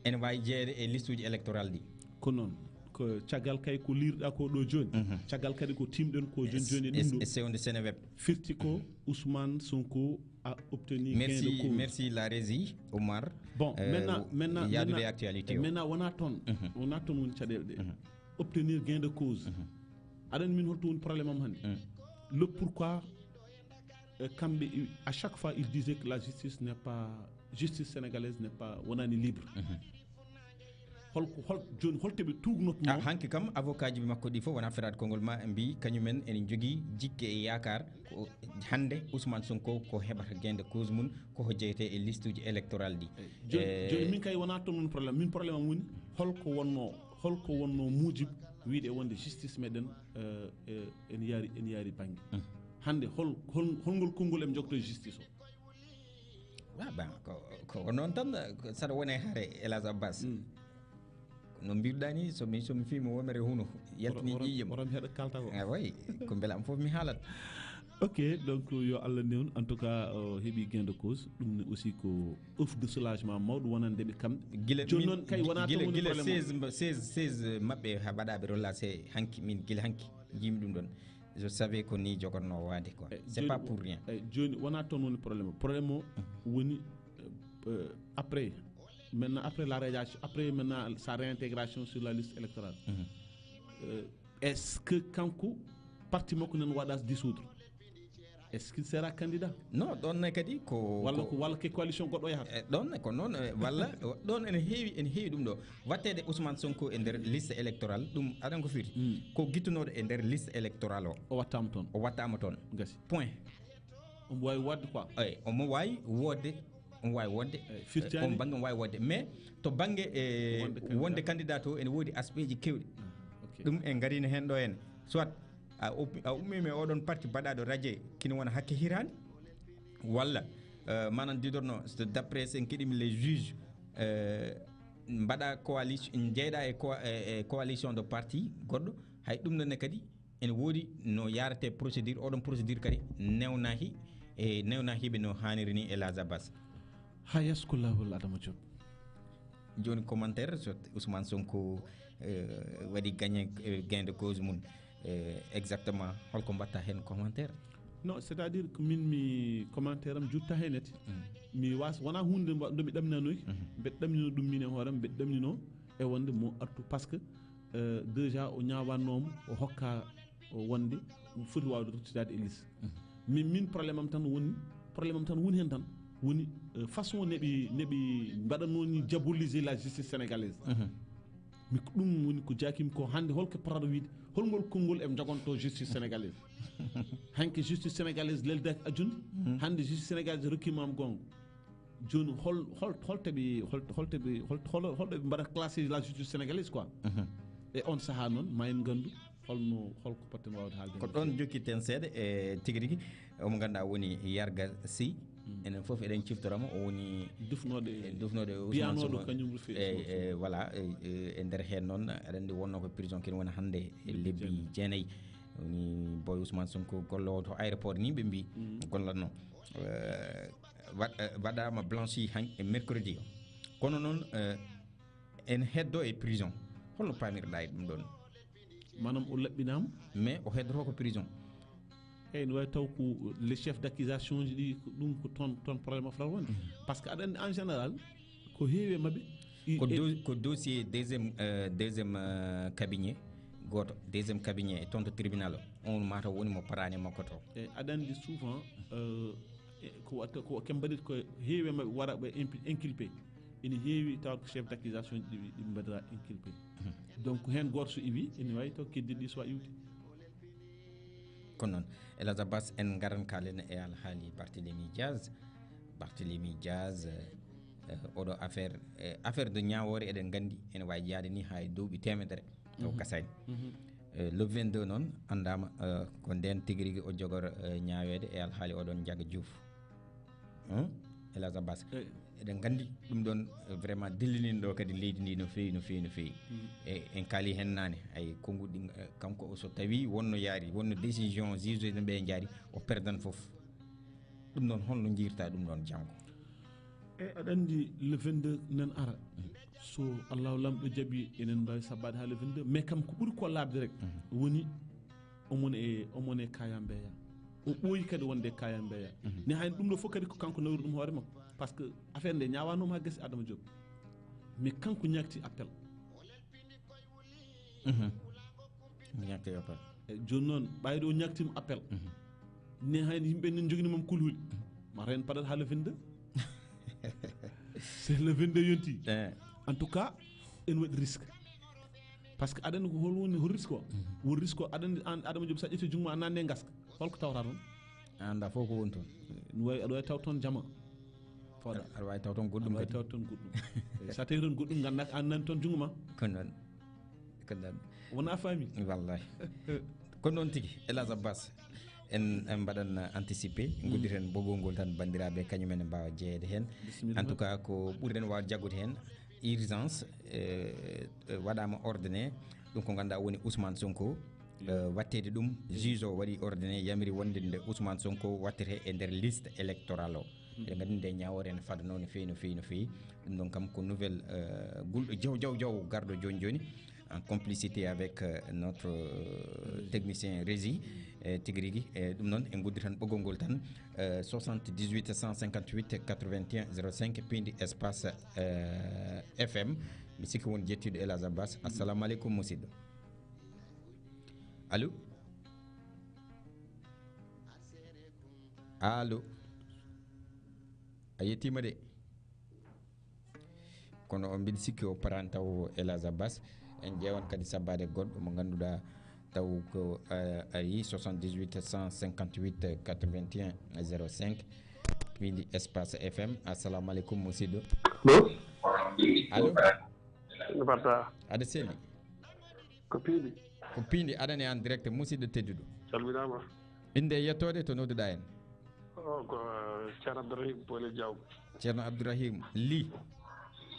ene waawi jeyeede e liste uji électorale ɗi. Ko noon. Ko caggal kay ko liirɗa ko ɗo jooni. Caggal kadi ko timɗen ko jooni jooni e ɗum ɗo. E sewnde Seneweb. Firti ko Ousmane Sonko a obtenu gain de cause. Merci, merci la régie, Omar. Bon, euh, maintenant, maintenant, yaadude maintenant, actualité o. Maintenant, wona toon. Wona toon woni caɗeele ɗe. Obtenir gain de cause. Aɗa anndi min holto woni problème am hannde? Le pourquoi, euh, kamɓe, à chaque fois, ils disaient que la justice n'est pas, justice sénégalaise n'est pas, wonani libre. Holko, hol, jooni, holto ɓe tuugnotnoo? Ah, hanki kam, avocat ji makko ɗi fof wona feraade konngol ma, mbi kañumen ene njogii jikke e yaakaar ko hannde Ousmane Sonko ko heɓata gain de cause mum, koko jeyete e liste uji électorale ɗi. Jooni, eh, jooni min kay wona toon woni problème. Min problème am woni holko wonnoo, holko wonnoo muujib wiide wonde justice meɗen, eh, eh, ene yaari, ene yaari bannge. Hannde hol, hol, holngol konngol eɓe njogto e justice o? Ah, ben, ko, ko noon tan, ko saɗa wone hare, Elhadj Abbas. Ko no mbiruɗaa ni, so mi, so mi fii mo womere huno, yaltini ƴiiƴam. Oɗon heɗa kalta ko. Ah, oui, ko mbela am fof mi haalat. Ok, donc yo Allah newnu. En tout cas, o heɓi gain de cause. Ɗum ne aussi ko ouf de soulagement mawɗo wonande ɓe kamɓe. Gila jooni min, noon kay wona gila, tan woni gila problème o. Seize mba-, seize, seize maɓɓe ha mbaɗaɓe relâché hanki, min gila hanki njiimi ɗum ɗon. Je savais ko ni jogotno waade quoi. Eh, c'est jooni pas pour rien. Eh, jooni wona toon woni problème o. Problème o woni, euh, euh, après, maintenant, après la radiation, après maintenant sa réintégration sur la liste électorale. Euh, est-ce que kanko parti makko nan waɗa dissoudre? Est-ce qu'il sera candidat? Non, ɗon ne kadi ko, walla ko, ko, walla ko coalition goɗɗo yahata? Eh, ɗon ne ko noon, eh, walla, ɗon ene heewi, ene heewi ɗum ɗo. Watteede Ousmane Sonko e nder liste électorale, ɗum aɗan ko firi. Ko gittunooɗo e nder liste électorale o. O wattaama toon. O wattaama toon. Gasi. Point. Omo waawi waɗde quoi. Eyi, omo waawi woodde, omo waawi woodde. Eyi, firti on bannge omo waawi woodde. Mais to bannge, eh, wonde candidat, wonde candidat to, ene woodi aspect ji keewɗi. Ah, ok. Ɗum en ngariino heen ɗo heen. Soit a op-, a ummiima e oɗon parti baɗaaɗo radié, kino wona hakke hiraani, walla, eh, maanaam didorno, so d'après so en keɗiima les juges, eh, mbaɗa coalition, njeyɗa e co-, e, e coalition de parti goɗɗo, hay ɗum ɗon ne kadi ene woodi no yaarate procédure, oɗon procédure kadi newnaaki, e newnaaki ɓe no haaniri ni, Elhadj Abbas. Ha yeeso ko laawol, Adama Diop. Jooni commentaire so Ousmane Sonko, eh, waɗi gagné, eh, gain de cause mum, eh, exactement holko mbatta heen commentaire? Non, c'est-à-dire que min mi commentaire am jutta heen ete. Mi was, wona huunde mba-, nde mi ɗamninanoy. Mbeɗa ɗamnino ɗum min e hoore am, mbeɗa ɗamnino e wonde mo artu. Parce que, euh, déjà o ñaawannooma, o hokka wonde foti waawde ruttitaade e liste. Min min problème am tan woni, problème am tan woni heen tan woni, euh, façon neɓi neɓi mbaɗanoo ni diaboliser la justice sénégalaise. Mi ko ɗum woni ko jaakimi ko hannde, holko potata wiide, holngol konngol e jogonto justice sénégalaise? Hanke justice sénégalaise leldaaki ajundi. Hannde justice sénégalaise rokkiima am goonga. Jooni hol hol hol tabi hol hol tabi hol hol hol ɓe mbaɗata classé la justice sénégalaise quoi? E on sahaa noon ma en nganndu holno holko potten waawde haalde. Ko ɗoon jokkiten seeɗa e tigi rigi omo ngannduɗaa woni Yarga Sy. Enen fof eɗen ciftoramo, o woni dufnooɗo e dufnooɗo e Ousmane Sonko, kañum rufi e voilà. E nder heen noon aɗa anndi wonnoo ko prison ken woni hannde e lebbi jeenayi. Woni boy Ousmane Sonko gollowo to aéroport ni ɓe mbi gollatno. Waɗaama blanchi han e mercredi o, kono noon en heddo e prison. Holno paamirɗaa e ɗum ɗoon? Maanaam o laɓɓinaama, mais o heddoto ko prison. Eyi, ne waawi taw ko les chefs d'accusation ji ɗi, ko ɗum ko toon toon problème o fotata wonde. Par ce que aɗa anndi en général ko heewi e maɓɓe i- ko e- do- ko dossier deuxième euh, deuxième euh, cabinet, gooto deuxième cabinet e toon to tribunal o, on mataw woni mo paraani makko to. E aɗa anndi souvent euh, e- ko watta ko ken mbaɗit ko heewi e maɓɓe wara ɓe impi- inculpé. Ina heewi tawa ko chef d'accusation ji ɗi ɗi mbaɗira inculpé. Donc heen gooto so iwi ina waawi taw keddiɗi ɗi so iwde. Kono noon, Elhadj Abass, en ngaran kaalen e alhaali Barthélémy Diaz. Barthélémy Diaz, eh, oɗo affaire eh, affaire de ñaawoore, eɗen nganndi ene waawi yaade ni haa e duuɓi teemedere taw gasani. Eh, le vingt-deux noon anndaama eh, ko ndeen tigi rigi o jogor eh, ñaaweede e alhaali oɗon Njaga Juuf. Elhadj Abass, eɗen nganndi ɗum ɗoon eh, vraiment dilliniino ɗo kadi leydi ndi no feewi no feewi no feewi. E en kaali heen naane ay konnguɗi eh, kanko o so tawi wonno yaari wonno décision juge ɓe njaari, o perdan fof. Ɗum ɗoon holno njiirta ɗum ɗoon janngo? E aɗa anndi le vingt-deux nan ara, so Allahu Laamɗo jaɓi enen mbaawi sabbaade haa le vingt-deux, mais kam ko ɓuri ko laaɓde rek woni omon e omon e Kaya Mbeya. O ɓooyi kadi wonde e Kaya Mbeya. Ne hay ɗum ɗo fof kadi ko kanko nawri ɗum hoore makko, par ce que affaire nde ñaawanooma haa gasi Adama Diop, mais kanko ñaagti appel. Ñaagti appel. E jooni noon ɓayde o ñaagtiima appel, ne hay yimɓe ne njogini mom kulhuli, ma reen padat haa le vingt-deux. C'est le vingt-deux yonti. En tout cas en waɗi risque, par ce que aɗa anndi ko hol woni hol risque o? Won risque o aɗa anndi an Adama Diop, so a ƴetti junngo ma a nanne ngaska, holko tawata toon? A annda fof ko woni toon. No wawi aɗa wawi taw toon jama fooɗa. Aɗa wawi taw toon goɗɗum kadi. Taw toon goɗɗum. Eyi, so a tawi toon goɗɗum ngannda ko an nani toon junngo ma. Ko noon. Ko noon. Wona faami? Wallahi. Ko noon tigi. Elhadj Abass, en en mbaɗan anticipé, gudditen ɓoggol ngol tan banndiraaɓe kañum en mbaawa jeyeede heen. En tout cas ko ɓurɗen waawde jaggude heen urgence eh, eh, waɗaama ordonné ɗum ko ngannduɗaa woni Ousmane Sonko. Eh, watteede ɗum juge o waɗi ordonné yamiri wonde nde Ousmane Sonko wattete e nder liste électorale o. Eɗen nganndi nde ñaawoore ene fadano no feewi no feewi no feewi. Ɗum ɗon kam ko nouvelle eh, gulɗo jaw jaw jaw garɗo jooni jooni en complicité avec euh, notre euh, technicien régie. E tigi rigi e ɗum noon en guddiri tan ɓoggol ngol tan. Euh, soixante-dix-huit cent cinquante-huit quatre-vingt-un zéro cinq piindi espace euh, F M. Mi sikki won jettiiɗo Elhadj Abass. Assalamu aleykum musidɗo. Allo? Allo? A yettiima de. Kono on mbiɗa sikki o parani taw Elhadj Abass. En ƴeewan kadi sabbaade goɗɗo mo ngannduɗaa taw ko eh, ari soixante-dix-huit cent cinquante-huit quatre-vingt-un zéro cinq. Piindi espace F M. Assalamu aleykum musidɗo. Allo? No mbaɗɗa? Aɗa selli? Ko piindi. Ko piindi, aɗa e en direct musidɗo tedduɗo. Calminaama. Innde e yettoode to nodduɗaa en? O ko Ceerno Abdourahim Boole Diaw. Ceerno Abdourahim Ly.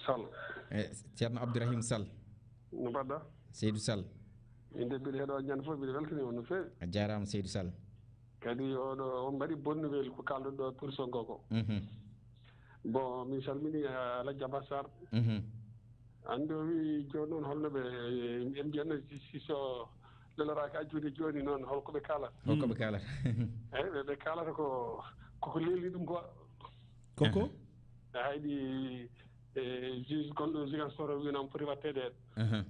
Sall. E Ceerno Abdourahim Sall. No mbaɗɗa? Seydou Sall. Min de mbiɗa heɗo ñande fof mbiɗa weltani on no feewi. A jaaraama Seydou Sall. Kadi oɗo on mbaɗi bonne nouvelle ko kalɗo ɗo pour Sonko ko. Mhm. Bon, min calmini Alhaji Abass Sarr. Mhm. Ande o wi jooni noon holno ɓe en mbiyatno si so leloraki ajjude jooni noon holko ɓe kaalata? Holko ɓe kaalata? Eyyi ɓe ɓe kaalata ko koko lelni ɗum ko. Koko? Hayɗi e juge gonɗo Ziguinchor o wi noon foti watteede hen. Aha.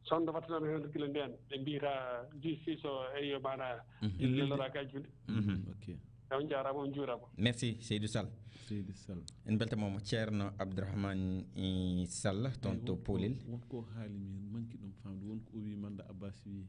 Sonde wattanama heen gila ndeen, ɓe mbiyata justice o, eyyo, maana, mhm, leloraka juuɗe. Mhm. Ok. E on njaaraama, on njuuraama. Merci, Seydou Sall. Seydou Sall. En mbeltamaama Ceerno Abdourahmane, eh, Sall, toon to Poolel. Won ko haali mi heen, manki ɗum faamde, won ko o wi Manda Abbas wi.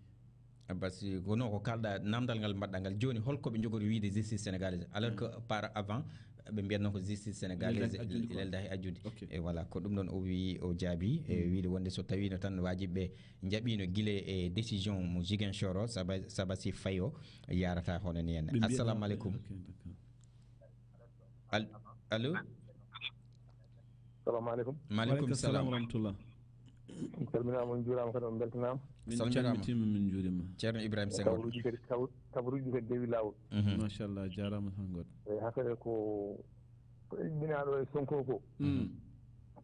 Abbas, ko no ko kalɗa, namdal ngal mbaɗɗa ngal jooni, holko ɓe njogori wiide justice sénégalaise, alors que par avant ɓe mbiyatno ko justice sénégalaise lelda he ajjude quoi. Lelda he ajjude. Ok. E voilà, ko ɗum ɗon o wi, o jaabi, e wiide wonde so tawino tan wajiɓe njaɓino gila e décision mo Ziguinchor o, saba, saba si fayo yarata hono ni en. Ɓe mbiya Assalamu aleykum. Ok, d'accord. Al-, allo? Salamu aleykum. Maaleykum salam wa rahmatullah. On calminaama, on njuuraama kadi, on mbeltanaama. Min Salminaama. Calmitiima, min njuuriima. Ceerno Ibrahima Senghor. Kabaruuji kadi, kabar-, kabaruuji kadi dewi laawol. Mhm. Machallah, jaaraama Senghor. E hakkunde ko, ko eɓɓinaaɗo e Sonko ko. Mm.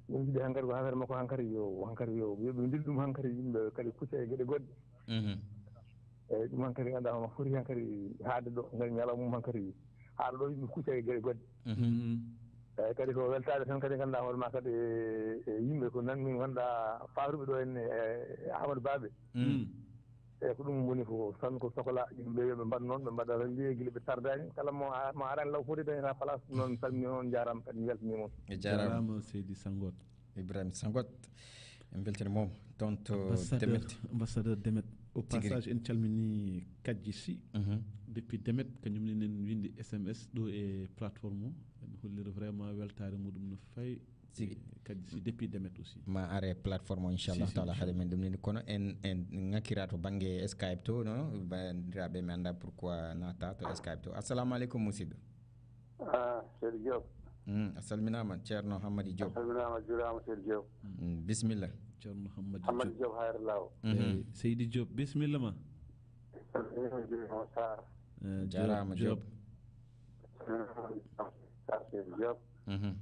Min njiɗi hankadi ko affaire makko hankadi yo, hankadi yo, yo ɓe ndillu ɗum hankadi yimɓe kadi kucca e geɗe goɗɗe. Mhm. Eyyi, ɗum hankadi ganduɗa hono foti hankadi haade ɗo, ngati ñalawma mum hankadi haade ɗo yimɓe kucca e geɗe goɗɗe. Mhm. Eyyi, kadi ko weltade tan kadi ganduɗa hoore ma kadi e, e yimɓe ko nanmi ganduɗa faatuɓe ɗo henne e Amadou Baɓe. Mm. Eyyi, ko ɗum woni ko tan ko sohla yimɓe yo ɓe mbaɗ noon, ɓe mbaɗa tan liggey gila ɓe tardani. Kala mo a-, mo arani law foti dañata place. Noon salmini on, jarama kadi weltanima on. E jarama. Jarama Seydi Sangot. Ibrahima Sangot, en mbeltaniima mo toon to Demet. Ambassadeur Demet. Au passage, en calmini Kajji Sy, depuis Demet, kañum ne en winndi S M S ɗo e plateforme o. En hollira vraiment weltaare muɗum no feewi. Tigi. E Kajji Sy depuis Demet aussi. Ma are plateforme o, inchallah taala, haade men ɗum nini. Kono en, en ŋakkira to bannge Skype to, no, banndiraaɓe, mi annda pourquoi naata to Skype to. Assalamu aleykum, musidɗo. Ah, Seydi Diop. Mm, a salminaama, Ceerno Hammadi Diop. A salminaama, juuraama, Seydi Diop. Mm, bisimilla. Ceerno Hammadi Hammadi Diop. Diop, Hayre Law. Mhm. Eh, Seydi Diop, bisimilla ma. Salminaama, juuraama, Sarr. Eh, Diop, jaaraama, Diop. Diop. Sarr, Seydi Diop. Mhm.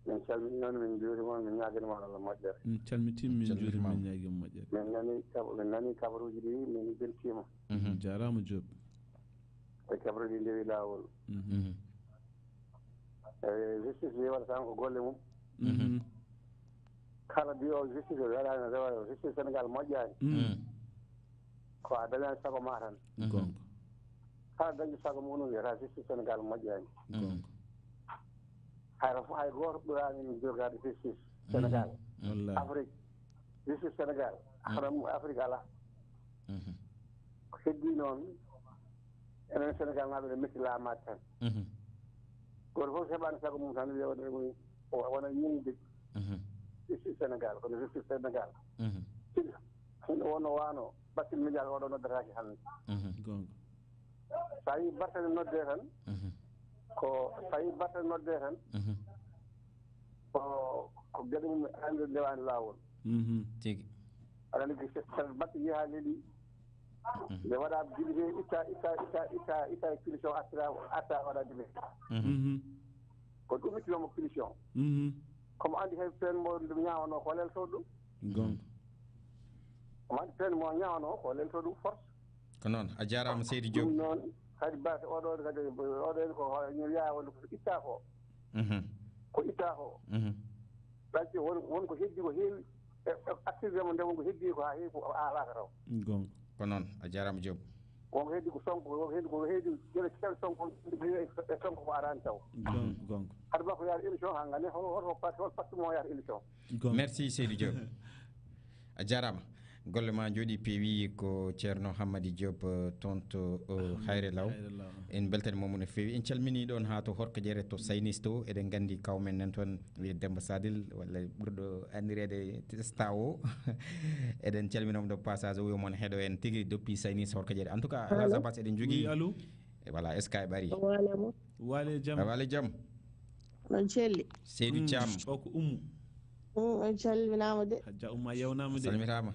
Min calminii on, min njuuriima on, min ñaaganiima on Allah moƴƴere. Min calmitiima, min njuuriima, min ñaagiima moƴƴere. Min nanii kab-, min nanii kabaruuji ɗi, min mbeltiima. Mhm. Jaaraama Diop. E kabaruuji ndewi laawol. Mhm. E justice wi waɗa tan ko golle mum. Mhm. Kala mbiyo justice o waɗaani rewa justice Sénégal moƴƴaani. Mm. Ko a dañaani sago ma tan. Mhm. Goonga. Kala dañi sago mum wiyata justice Sénégal moƴƴaani. Goonga. Hay, hay gooto ɓuraani min jogaade justice Sénégal. Wallaahi. Afrique. Justice Sénégal. Hara mum Afrique alaa. Mhm. Ko heddii noon, enen Sénégal naaɓe ne metti laamaade tan. Mhm. Gooto fof heɓaani sago mum tan wiya wona, wona ñiiñde. Mhm. Justice Sénégal, kono justice Sénégal. Mhm. Hino wonno waano, Bassirou Midial oɗo noddataake hannde. Mhm. Goonga. So a yii Barthélémy noddee tan, mhm, ko, so a yii Barthélémy noddee tan, mhm, ko, ko geɗe mum ande ndewaani laawol. Mhm. Tigi. Aɗa anndi ko so, so batte yehaa leli, mhm, nde waɗa député, itta, itta, itta, itta, itta e punition, artira, arta waɗa député. Mhm. Mhm. Ko ɗum ittinooma punition. Mhm. Komo anndi hay pen mo nde ñaawano ko lelto ɗum. Goonga. Komo anndi pen mo ñaawano ko lelto ɗum force. Ko noon, a jaaraama Seydi Diop. Ɗum noon, kadi batte oɗo kadi, oɗo ko ñiiya wonde ko itta ko. Mhm. Ko itta ko. Mhm. Ɗacce won, won ko heddi ko heewi, e, e accident mo nde won ko heddi ko haa heewi ko alaaka taw. Goonga. Ko noon, a jaaraama Diop. Won ko heddi ko Sonko, won ko heddi ko heddi gila kel Sonko, e Sonko ko araani taw. Goonga, goonga. Hade makko yaade émission haa ngane, hol, hol, hol, hol parti mo yaade émission. Goonga. Merci, Seydi Diop. A jaaraama. Golle ma njooɗi peewi. Ko Ceerno Hammadi Diop, eh, toon to, eh, Hayre Law. Hayre Law. En mbeltaniima mo no feewi. En calminii ɗoon haa to Horkojere to Saynis to. Eɗen nganndi kaw men nan toon, wiyee Demba Sadil, walla ɓurɗo anndireede Stawo. Eɗen calmina mo de passage, o wiya mon heɗo en tigi depuis Saynis Horkojere. En tout cas, alaa sabaas eɗen njogii. Oui, allô? E voilà, Skype ari. Waaleykum. Waale jam. Waale jam. On celli. Seydou Thiam. O ko Oumou. Mm, on calminaama de. Hajja Oumou a yewnaama de. Salmitaama.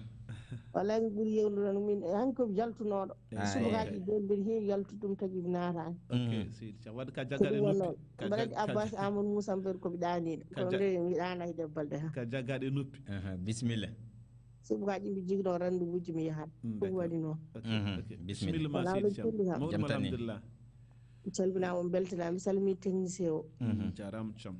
Wallaahi mi ɓuri yewnude min, han ko jaltunooɗo. Ah, subakaaji eh, jooni mbiɗa heewi yaltude ɗum tagi mi naataani. Ok, mm, Seydi Thiam. Waɗ ka jaggaade noppi. Ka Mbaɗa jag-, ka Abbas jag-, Amadou Moussa mbeɗa ko mi ɗaaniiɗo. Ka kono jag-, nde mi ɗaanaaki debbo balɗe ha. Ka jaggaade noppi. Aha, bisimilla. Subakaaji mbi jigno rendez-vous ji mi yahat. Mm, ɗum d'accord. Waɗi noon. Ok, mhm, ok. Bisimilla. Bisimilla ma Seydi Thiam. Mawɗum, alhamdulillah. Mi salminaama, on mbeltanaama, mi salmii technicien o. Mhm. Jaaraama Thiam.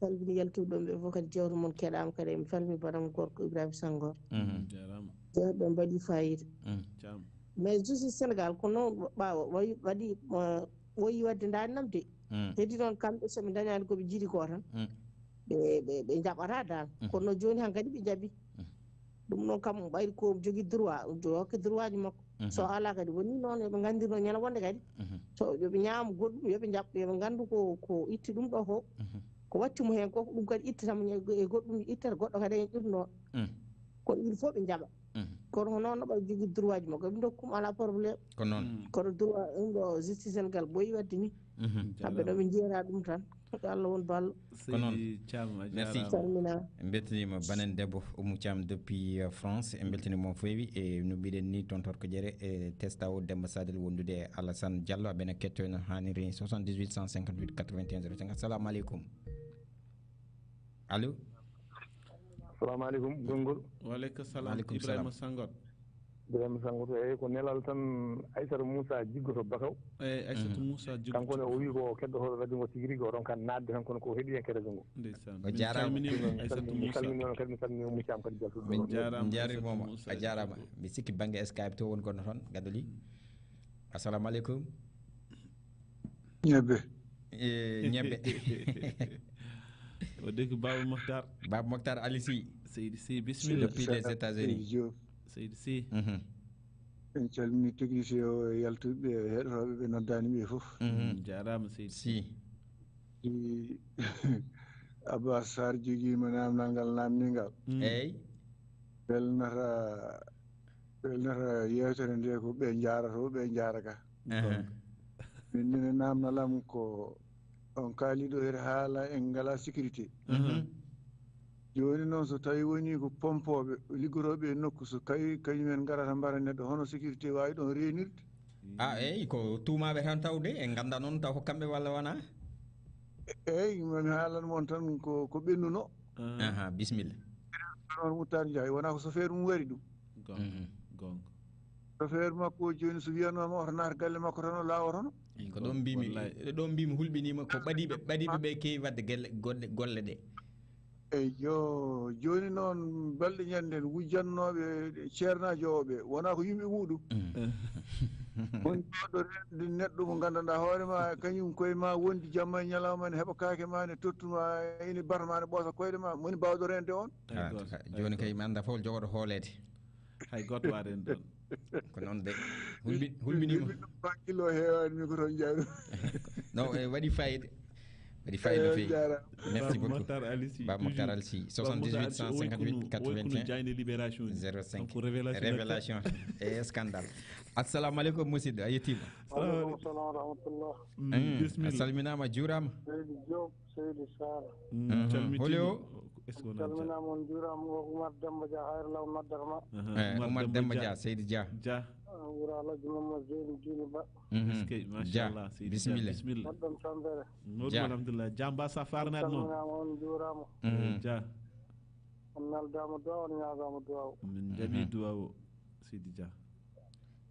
Salmini yaltuɓe ɗon ɓe fof kadi, jawdi mon keɗaama kadi. Emi salmini banam gorko Ibrahima Sangor. Mhm. Jarama. Jawdi ɗon mbaɗi fayida. Mhm. Jam. Mais justice Sénégal ko noon ɓaawo wayi waɗi, uh, ɓooyi waɗde ndaani nam de. Mm. Heddi noon kamɓe so ɓe ndañaani ko ɓe njiɗi ko tan. Mm. Ɓe, ɓe, ɓe njaɓata dal. Mm. Kono jooni han kadi ɓe njaɓi. Mm. Ɗum noon kam ɓayri ko jogii droit, hokke droit ji makko. Mhm. So alaa kadi woni noon yo ɓe nganndirno ñande wonde kadi. Mhm. So yo ɓe ñaam goɗɗum, yo ɓe njaɓ, yo ɓe nganndu ko, ko itti ɗum ɗo ko. Mhm. Ko watti mo heen ko, ko ɗum kadi ittata mo e goɗɗum ittata goɗɗo kadi e ɗum ɗo. Mm. Kono il faut ɓe njaɓa. Mhm. Kono ko noon no ɓay jogii droit ji makko, ɓe ndokkum alaa problème. Ko noon. Mm. Kono droit ɗum ɗo justice Sénégal ɓooyi waɗde ni. Mhm. Kamɓe ɗo ɓe njiyata ɗum tan. Ko Allah won ballo. Ko noon. Seydi Thiam, a Merci. Jaaraama. Salmina. En mbeltaniima banen debbo Oumou Thiam depuis, euh, France. En mbeltaniima mo feewi. E no mbiɗen ni, toon Torko Jere, e testa o Demba Sadel wondude e Alassane Diallo. Aɓe na ketto en haaniri soixante-dix-huit cent cinquante-huit quatre-vingt-un zéro cinq. Assalamu aleykum. Allo? Assalamu aleykum, Gonngol. Wa aleykum salam. Wa aleykum salam. Ibrahima Sangot. Ibrahima Sangot, eyi, ko nelal tan, Aissata Moussa Jiggo to Bakaw. Eyi, Aissata Mhm. Moussa Jiggo. Kanko ne, o wi ko keɗɗotooɗo radio ngo tigi rigi, o ronkan naatde tan, kono ko heɗiyanke radio ngo. Ndeysaan. O jaaraama. Min calmini Aissata Moussa. Min calmini on kadi, min calmini Oumou Thiam kadi, jaltuɗo Min ɗo. Jaaraama, Min njaarnii Aissata mo. Moussa A jaaraama. Jiggo. Mi sikki bannge Skype to won kono toon, gadoli. Assalamu aleykum. Ñebbe. E, ñebbe. O de ko Baba Mokhtar. Baba Mokhtar Ali Sy. Seydi Sy, bismillah. Depuis les États-Unis. Seydi Diop. Seydi Sy. Mhm. En calmini technicien o e yaltuɓe e heɗotooɓe ɓe noddaani ɓe fof. Mhm. Mm, jaaraama, Seydi Sy. Sy. Abbas Sarr jogiima naamnal ngal naamningal. Mm. Eey. Welnata, welnata yeewtere nde ko ɓe njaarata o, ɓe njaara ka. Aha. Min nene naamnal am ko on kaaliɗo hede haala en ngala sécurité. Mhm. Jooni noon so tawi woni ko pompooɓe, liggotooɓe e nokku, so kawi kañumen ngarata mbara neɗɗo, hono sécurité waawi ɗon reenirde? A, eyi, ko tuumaaɓe tan tawde, en nganndaa noon taw ko kamɓe walla wonaa? E-, eyi, mami haalan mon tan ko, ko ɓennuno. Ah. Aha, bisimilla. Hono Moutar Ndiaye, wonaa ko sofeer mum wari ɗum. Goonga, Mhm. goonga. Sofeer makko o jooni so wiyanooma oto naat galle makko tan o laawotono. Eyi, ko ɗoon mbimi, Wallaay. ɗoon mbimi hulɓiniima ko ɓadiiɓe, ɓadiiɓe ɓe keewi waɗde gelle, golle, golle ɗe. Eyyo, jooni noon balɗe ñannden wujjannooɓe ceernaajo o ɓe, wonaa ko yimɓe muɗum. Mm. Woni baawɗo reende neɗɗo mo nganndanɗaa hoore ma, kañum koye ma wondi jamma e ñalawma ne heɓa kaake ma ne tottu ma, ene bata ma ne ɓoosa koyɗe ma, woni baawɗo reende on? Hay Ah, gooto, ka-, hay jooni gooto. Kay mi annda fof jogoɗo hooleede. Hay gooto waɗen ɗon. Ko noon de. Hulɓi-, hulɓiniima. Min ɗum bakkilo heewaani mi ko toon jaaru. Non, e waɗi fayida. Waɗi fayida no Eey, feewi. Jaaraama. Merci Baba beaucoup. Mokhtar Ali Sy, Baba Mokhtar toujours. Ali Sy, Baba Mokhtar Ali Sy, o woy ko no, o woy ko no soixante-dix-huit quatre-vingt-un zéro cinq. Zéro cinq. Donc, révélation Révélation. Révélation. E scandale. Assalamu aleykum, musidɗo. A yettiima. Assalamu aleykum. Waaleykum salam wa rahmatullah. Mm, Mm, bisimilla. A salminaama, a juuraama. Seydi Diop, Seydi Sarr. Mm, Mhm. Calmitiima. Holi o? Est-ce que wonaa Calminaama, on njuuraama. O Oumar Demba Dia, Hayre Law noddata ma. Aha, Eh, Oumar Oumar Demba Demba Dia. Dia, Seydi Dia. Dia. Ah, wuro Alhaji Mamadou Zeyni Dini Ba. Mhm. Eskey, Dia, machallah, Seydi Dia, bisimilla. Bisimilla. Mbaɗɗon tampere. Mawɗum, Dia. Alhamdulillah. Dia Mba Sa Faranaat noon. Calminaama, on njuuraama. Mhm. Dia. On naldaama duwaaw, on ñaagaama duwaaw. Min njaɓi Mhm. duwaaw o, Seydi Dia.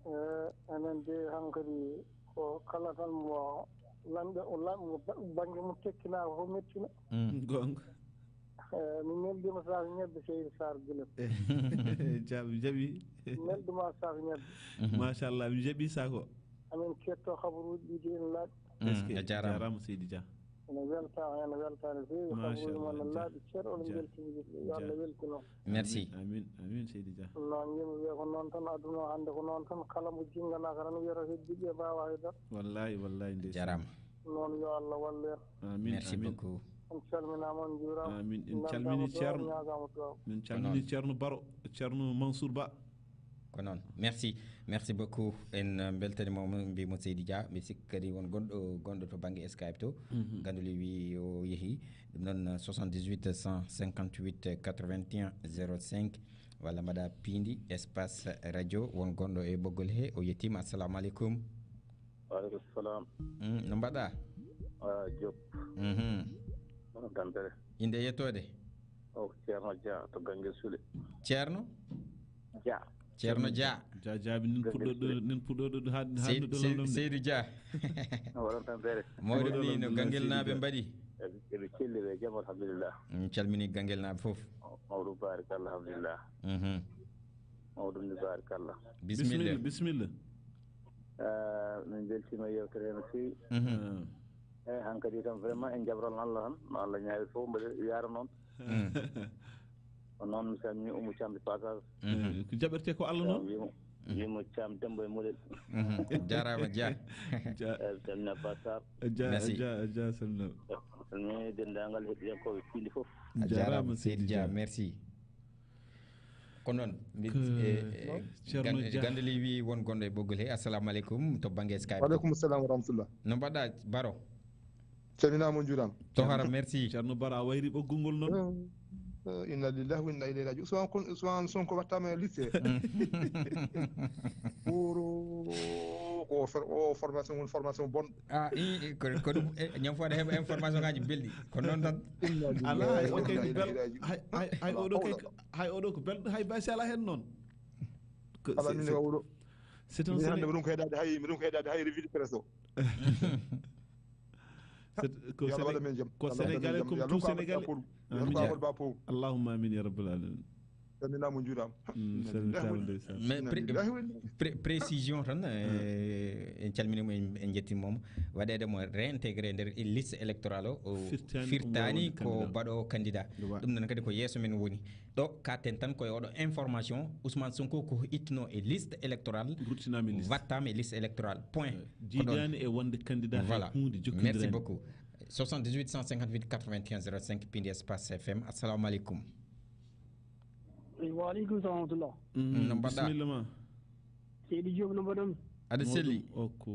Eh, enen de hankadi ko kala tan mo lamɗo, o lam-, mo ba-, bannge mum tekkinaa ko fof mettina. Mm. Goonga. Eh, mi neldiima saak ñebbe Seydi Sarr Guilem. Jaam, jaɓi. Nelduma saak ñebbe. Mhm. Machallah, mi jaɓi saak o. Amin ketto habaruuji ɗi de ene laaɓi. Mm, Est-ce que a jaaraama. Jaaraama Seydi Dia. Ene welta, ene welta no feewi, Machallah, habaruuji mon no Dia. Laaɓi cer, oɗon Dia. Mbeltini, yo Allah Dia. Weltino. Merci. Amin, amin, amin, Seydi Dia. Noon yimɓe ɓe ko noon tan aduna o hannde ko noon tan, kala mo jinnganaaka tan wiyata heddiiɓe mbaawa hay dara. Wallahi, wallahi, ndeysaan. Jaaraama. Noon yo Allah wallu en. Amin, Merci amin. Beaucoup. On calminaama, on njuuraama. Amin. En Nanndaama calmini duwaaw, Ceerno. Ñaagaama duwaaw. Min Ko calmini noon. Ceerno Baro, Ceerno Mansour Ba. Ko noon. Merci. Merci beaucoup. En, uh, mbeltaniima mo, mbiimo Seydi Dia. Mi sikki kadi won gonɗo, gonɗo to bannge Skype to. Mhm. Ganduli wi o yehi. Ɗum noon, uh, soixante-dix-huit cent cinquante-huit quatre-vingt-un zéro cinq. Walla mbaɗa piindi espace radio. Won gonɗo e ɓoggol he. O yettiima. Assalamu aleykum. Waaleykum salam. Mm, no mbaɗa? Ah, Diop. Mhm. Hono tampere? Innde e yettoode? O ko Ceerno Dia to Ganngel Sule. Ceerno? Dia. Ceerno Dia. Dia Dia, min Ganngel puɗɗoɗo, Sule. Min puɗɗoɗo ha, ha Sey-, no ɗo Sey-, ɗo ɗo. Seydou Dia. Waɗan tampere? Mawɗo Mawɗo ni, no alhamdulillah, Ganngel Seydou naaɓe Dia. Mbaɗi? Eɓe celli ɓe jam, alhamdulillah. Min calmini Gangel naaɓe fof. Mawɗum, barikalla, alhamdulillah. Mhm. Mawɗum ni, barikalla. Bisimilla. Bisimilla, bisimilla. Ah, min mbeltiima e yeewtere hee no feewi. Mhm. Ah. Eeyi, hankadi kam vraiment en njabral Allah tan. No Allah ñaawi fof, mbaɗa yaara noon. Mm. Ko noon mi salmini Oumou Thiam de passage. Mhm. Eeyi, ko jaɓirtee ko Allah noon. Wiimo, wiimo Thiam Demba e Moulel. Mhm. Jaaraama, Dia. Dia. Eeyi, salmina Ba Sarr. Dia, Merci. Dia, Dia, salmina. Salmini denndaangal heɗiyankooɓe Piindi fof. A jaaraama, Jaaraama, Seydi Seydi Dia, Dia. Merci. Ko noon, mbi-, Ko e, e, Ceerno Gand-, Dia. Gandali wi won gonɗo e ɓoggol he. Assalamu aleykum, to bannge Skype. Wa aleykum salam wa rahmatullah. No mbaɗɗa, Baro? Calminaama, on njuuraama. To hara, merci. Ceerno Baro, a wayri ɓoggol ngol noon. Eh, eh, inna lillahi wa inna ilayhi raji'un. Ousmane kon-, Ousmane Sonko wattaama e liste. Mm. Pour, o for-, o formation, woni formation bonɗo. Ah, i, i, ko, ko ɗum, e, ñam fo aɗa heɓa information ngaji belɗi. Ko noon tan. Inna lillahi Alaa, hay wa o kay inna ko ilayhi bel-, raji'un. hay, hay, hay oɗo kay ko, hay oɗo ko belɗo, hay baasi alaa heen noon. Ko, Alaa, c'est, min c'est, o oɗo. c'est un Min hannde Séné-, mbiɗon ko heɗaade hay, mbiɗon ko heɗaade hay revue de presse o. C'est, ko Yo Allah Séné-, waɗa men jam. ko Yo Allah waɗa men Sénégalais jam. Comme Yo tout Allah waɗa Sénégalais. Amadou Ba Pool. Amin Yo Allah ya. Amadou Ba Pool. Allahumma amin ya rabbal alamin. Salminaama, on njuuraama. Mm, Inna salmitaama lillahi wa inna ndeysaan. Mais Inna pré-, lillahi wa inna pré-, précision tan, eh, en calminiima, en, en njettiima mo. Waɗeede mo réintégré nder liste électorale o, o Firtaani ko firtaani wonde ko candidat. baɗoowo candidat. Wa- Ɗum noon kadi ko yeeso men woni. Ɗo kaaten tan ko e oɗo information, Ousmane Sonko ko ittuno e liste électorale, Ruttinaama e liste. wattaama e liste électorale. Point. Eh, Ko ɗon. jiidaani e wonde candidat hay Voilà. huunde jokkindiraani. Merci beaucoup. Soixante-dix-huit cent cinquante-huit quatre-vingt-quinze zéro cinq, Piindi Espace F M. Assalamu aleykum. Wa aleykum salam wa rahmatullah. Mm, No mbaɗɗa? Bisimilla ma. Seydi Diop, no mbaɗon? Aɗa Mawɗum, selli? O ko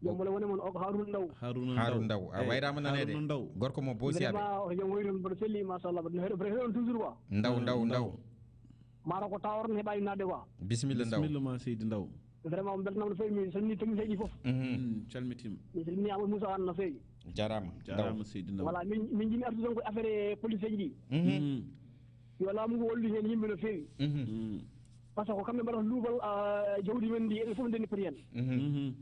Jam wala wone mon, o ko Haruna Ndaw. Haruna Haruna Ndaw. Ndaw. A Eyi, wayraama naneede. Haruna Ndaw. Gorko mo Boosiyaaɓe. Vraiment, o ko jam wayri on, mboɗo selli, machallah, mboɗo heɗo, mboɗo heɗo on toujours quoi. Ndaw, Mm, Ndaw, Ndaw. Ndaw. Maaro ko tawa on heɓaani naatde quoi. Bisimilla, Ndaw. Bisimilla ma, Seydi Ndaw. Vraiment, on mbeltanaama no feewi, min salmini technicien ji fof. Mhm. Mm, calmitiima. Min salmini Amadou Moussa Anne no feewi. Jaaraama, Ndaw. Jaaraama, Seydi Ndaw. Voilà, min, min njiɗmi artude tan ko affaire e police ji ɗi. Mhm. Mm. Yo laamu ngu wallu heen yimɓe no feewi. Mhm. Mm. Par ce que ko kamɓe mbaɗata luubal, ah, jawdi men ndi, enen fof ndenndi poti heen. Mhm. Mhm.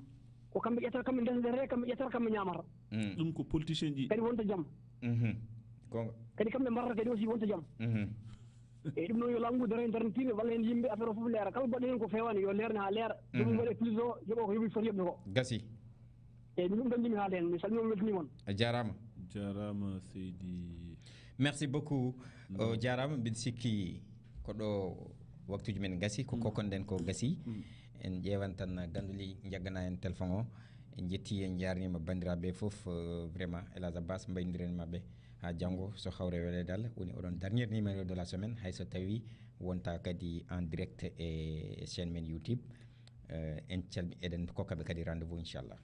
Ko kamɓe ƴettata, kamɓe ndesndetata, kamɓe ƴettata, kamɓe ñaamata. Mm. Ɗum ko politicien ji. Kadi wonta jam. Mhm. Goonga. Kadi kamɓe mbarata kadi aussi wonta jam. Mhm. Eyyi, ɗum noon yo laamu ngu daro heen darnitiiɓe, walla heen yimɓe, affaire o fof leera. Kala baɗɗo heen ko feewaani, yo leerne haa leera. Joomum Mhm. waɗe plus o, yoɓa ko yoɓi foti yoɓde ko. Gasi. Eyyi, min ɗum tan njiɗmi haalde heen. Mi salmii on, weltanii mon. A jaaraama. Jaaraama, Seydi. Merci beaucoup. No. O jaaraama, mbiɗa sikki ko ɗo waktuuji men gasi, ko Mm. kokkonɗen ko gasi. Mm. En ƴeewan tan Ganduli, njaggana en téléphone o. En njettii, en njaarniima banndiraaɓe fof, euh, vraiment, El Hadj Abbas, mbayndiren maɓɓe haa janngo, so hawre weleede Allah, woni oɗon dernier numéro de la semaine, hay so tawii wonta kadi en direct e chaîne men YouTube. Eh, en calmi-, eɗen kokka ɓe kadi rendez-vous, inchallah.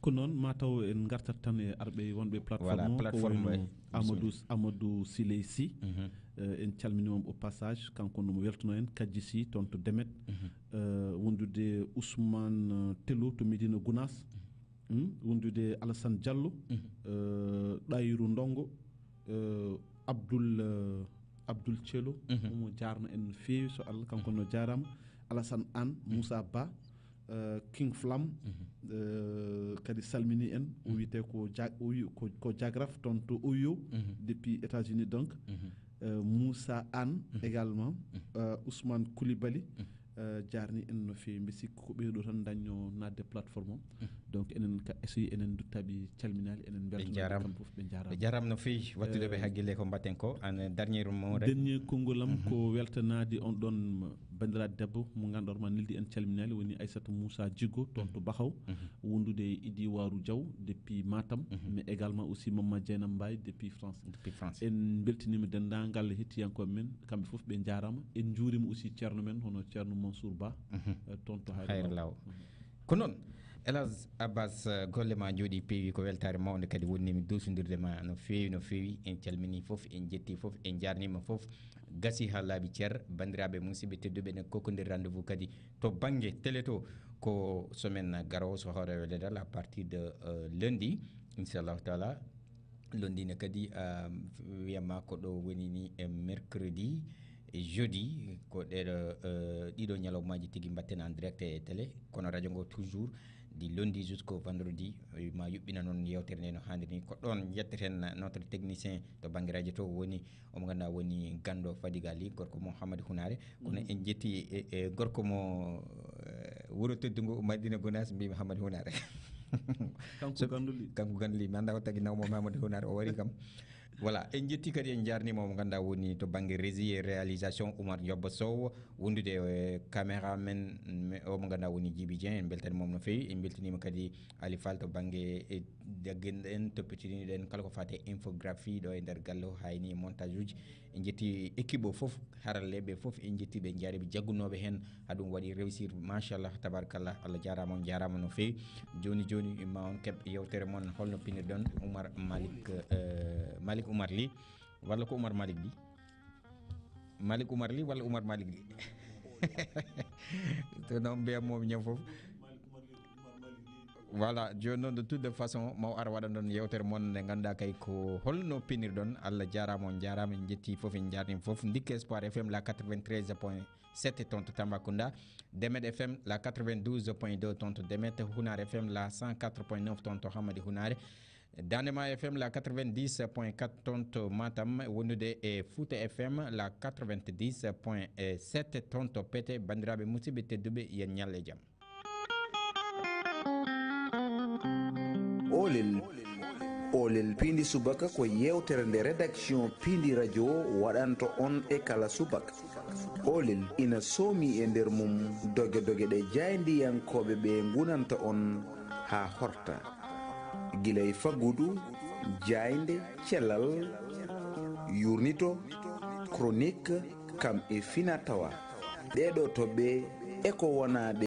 Ko noon, ma taw en ngartat tan e arɓe wonɓe plateforme Voilà, o, ko plateforme wayno o, Amadou, bisimilla. Amadou Siley Sy. Mhm. Eh, en calminiima mo au passage, kanko no mo weltano en, Kadji Sy, toon to Demet. Mhm. Eh, wondude Ousmane, eh, Tello to Médina Gounass. Mhm. Hmm, wondude Alassane Diallo, Mhm. eh, Ɗayru Ndongo, eh, Abdoul, eh, Abdoul Thielo, Mhm. omo jaarna en no feewi, so Allah, kanko no jaaraama. Alassane Anne, Mhm. Moussa Ba, eh, King Flam, Mhm. eh, kadi salmini en. O Mhm. wiyetee ko Ja-, o wi-, ko, ko Diagraf toon to Ohio, Mhm. depuis États-Unis donc. Mhm. Eh, Moussa Anne Mhm. également, Mhm. eh, Ousmane Koulibaly, Mhm. eh, jaarni en no feewi. Mbi sikki ko ɓeeɗo tan dañno naatde plateforme o. Mhm. Donc enen ka, esi enen duttaɓe calminaali, enen Ɓe mbeltanaɓe njaaraama. Kamɓe fof, ɓe njaaraama. Ɓe njaaraama no feewi, wattude ɓe Eh, hakkille ko mbaɗten ko. An, dernier mot rek. Dernier konngol am Mhm. ko weltanaade on ɗon banndiraaɗo debbo mo ngannduɗaa ma neldi en calminaali, woni Aissata Moussa Djigo, toon to Mhm. Baxaw, Mhm. wondude e Idi Waru Diaw depuis Matam, Mhm. mais également aussi Mamma Dieynaba Mbaye depuis France. Depuis France. En mbeltiniima denndaangal hettiyankooɓe men, kamɓe fof ɓe njaaraama. En njuuriima aussi ceerno men, hono ceerno Mansour Ba, Mhm. eh, toon to Hayre Hayre Law. Law. Mhm. Ko noon, El Hadj Abbas, eh, golle ma njooɗi peewi, ko weltaare mawnde kadi wonnimi duusondirde ma no feewi, no feewi. En calminii fof, en njettii fof, en njaarniima fof. Gasi haa laaɓi cer, banndiraaɓe musidɓe tedduɓe, eɗen kokkondir rendez-vous kadi to bannge télé to, ko semaine garoowo so hawre weledal à partir de, euh, lundi, inchallahu taala. Lundi ne kadi, euh, wiyama ko ɗo woni ni e mercredi, e jeudi, ko ɗeɗo, euh, ɗiɗo ñalawmaji tigi mbatten en direct e télé, kono radio ngo toujours lundi jusqu'au vendredi, eh, ma yuɓɓina noon yewtere nde no haaniri ni. Ko ɗoon njetteten notre technicien to bannge radio to woni, omo ngannduɗaa woni ganndo Fadiga Ly, gorko mo Hamadi Hunaare. Kono en njetti e, e gorko mo, eh, wuro teddungo Madina Gounass, mbimi Hamadi Hunaare. Kanko So- ganndo Ly. Kanko ganndo Ly. Mi anndaa ko tagi nawmo Hamadi Hunaare, o wari kam. Voilà, en njetti kadi, en njaarniima mo ngannduɗaa woni to bannge régie et réalisation, Oumar Diop Sow, wondude e caméra men, me-, o mo ngannduɗaa woni Djiby Dieng. En mbeltaniima mo no feewi, en mbeltaniima kadi Ali Fall to bannge, e, daggen en toppitiniɗen kala ko faati e infographie ɗo e nder galle o, haa e ni montage uji. En njetti équipe o fof, haralleeɓe fof, en njetti ɓe, en njaari ɓe, jaggunooɓe heen, haa ɗum waɗi réussir, machallah, tabarakallah, Allah jaaraama, on njaaraama no feewi. Jooni jooni ma on keɓ yewtere mon, holno pinirɗon Oumar Malick, eh, Malick Oumar Ly, walla ko Oumar Malick Ly? Malick Oumar Ly walla Oumar Malick Ly? To noon mbiyan mo ñam fof. Voilà, jooni noon, de toute façon, maw ar waɗa ɗon yewtere mon nde ngannduɗaa kay ko holno pinirɗon. Allah jaaraama, on njaaraama, en njetti fof, en njaarniima fof. Ndikka Espoir F M la quatre-vingt-treize point sept tonto Tambacounda, Demet F M la quatre-vingt-douze point deux tonto Demet, Hunar F M la cent quatre point neuf tonto Hamadi Hunaare, Dandema F M la quatre-vingt-dix point quatre tonto Matam, wondude e Fouta F M la quatre-vingt-dix point sept tonto Pete. Banndiraaɓe musidɓe tedduɓe, yen ñal e jam. Olel. Olel piindi subaka ko yewtere nde rédaction piindi radio waɗanto on e kala subaka. Olel ina soomi e nder mum doge doge ɗe jaayndiyankooɓe ɓe ngunanta on haa horta. Gila e faggudu, jaaynde, cellal, yurnito, chronique, kam e fina tawa. Ɗeɗo toɓɓe e ko wona ɗe.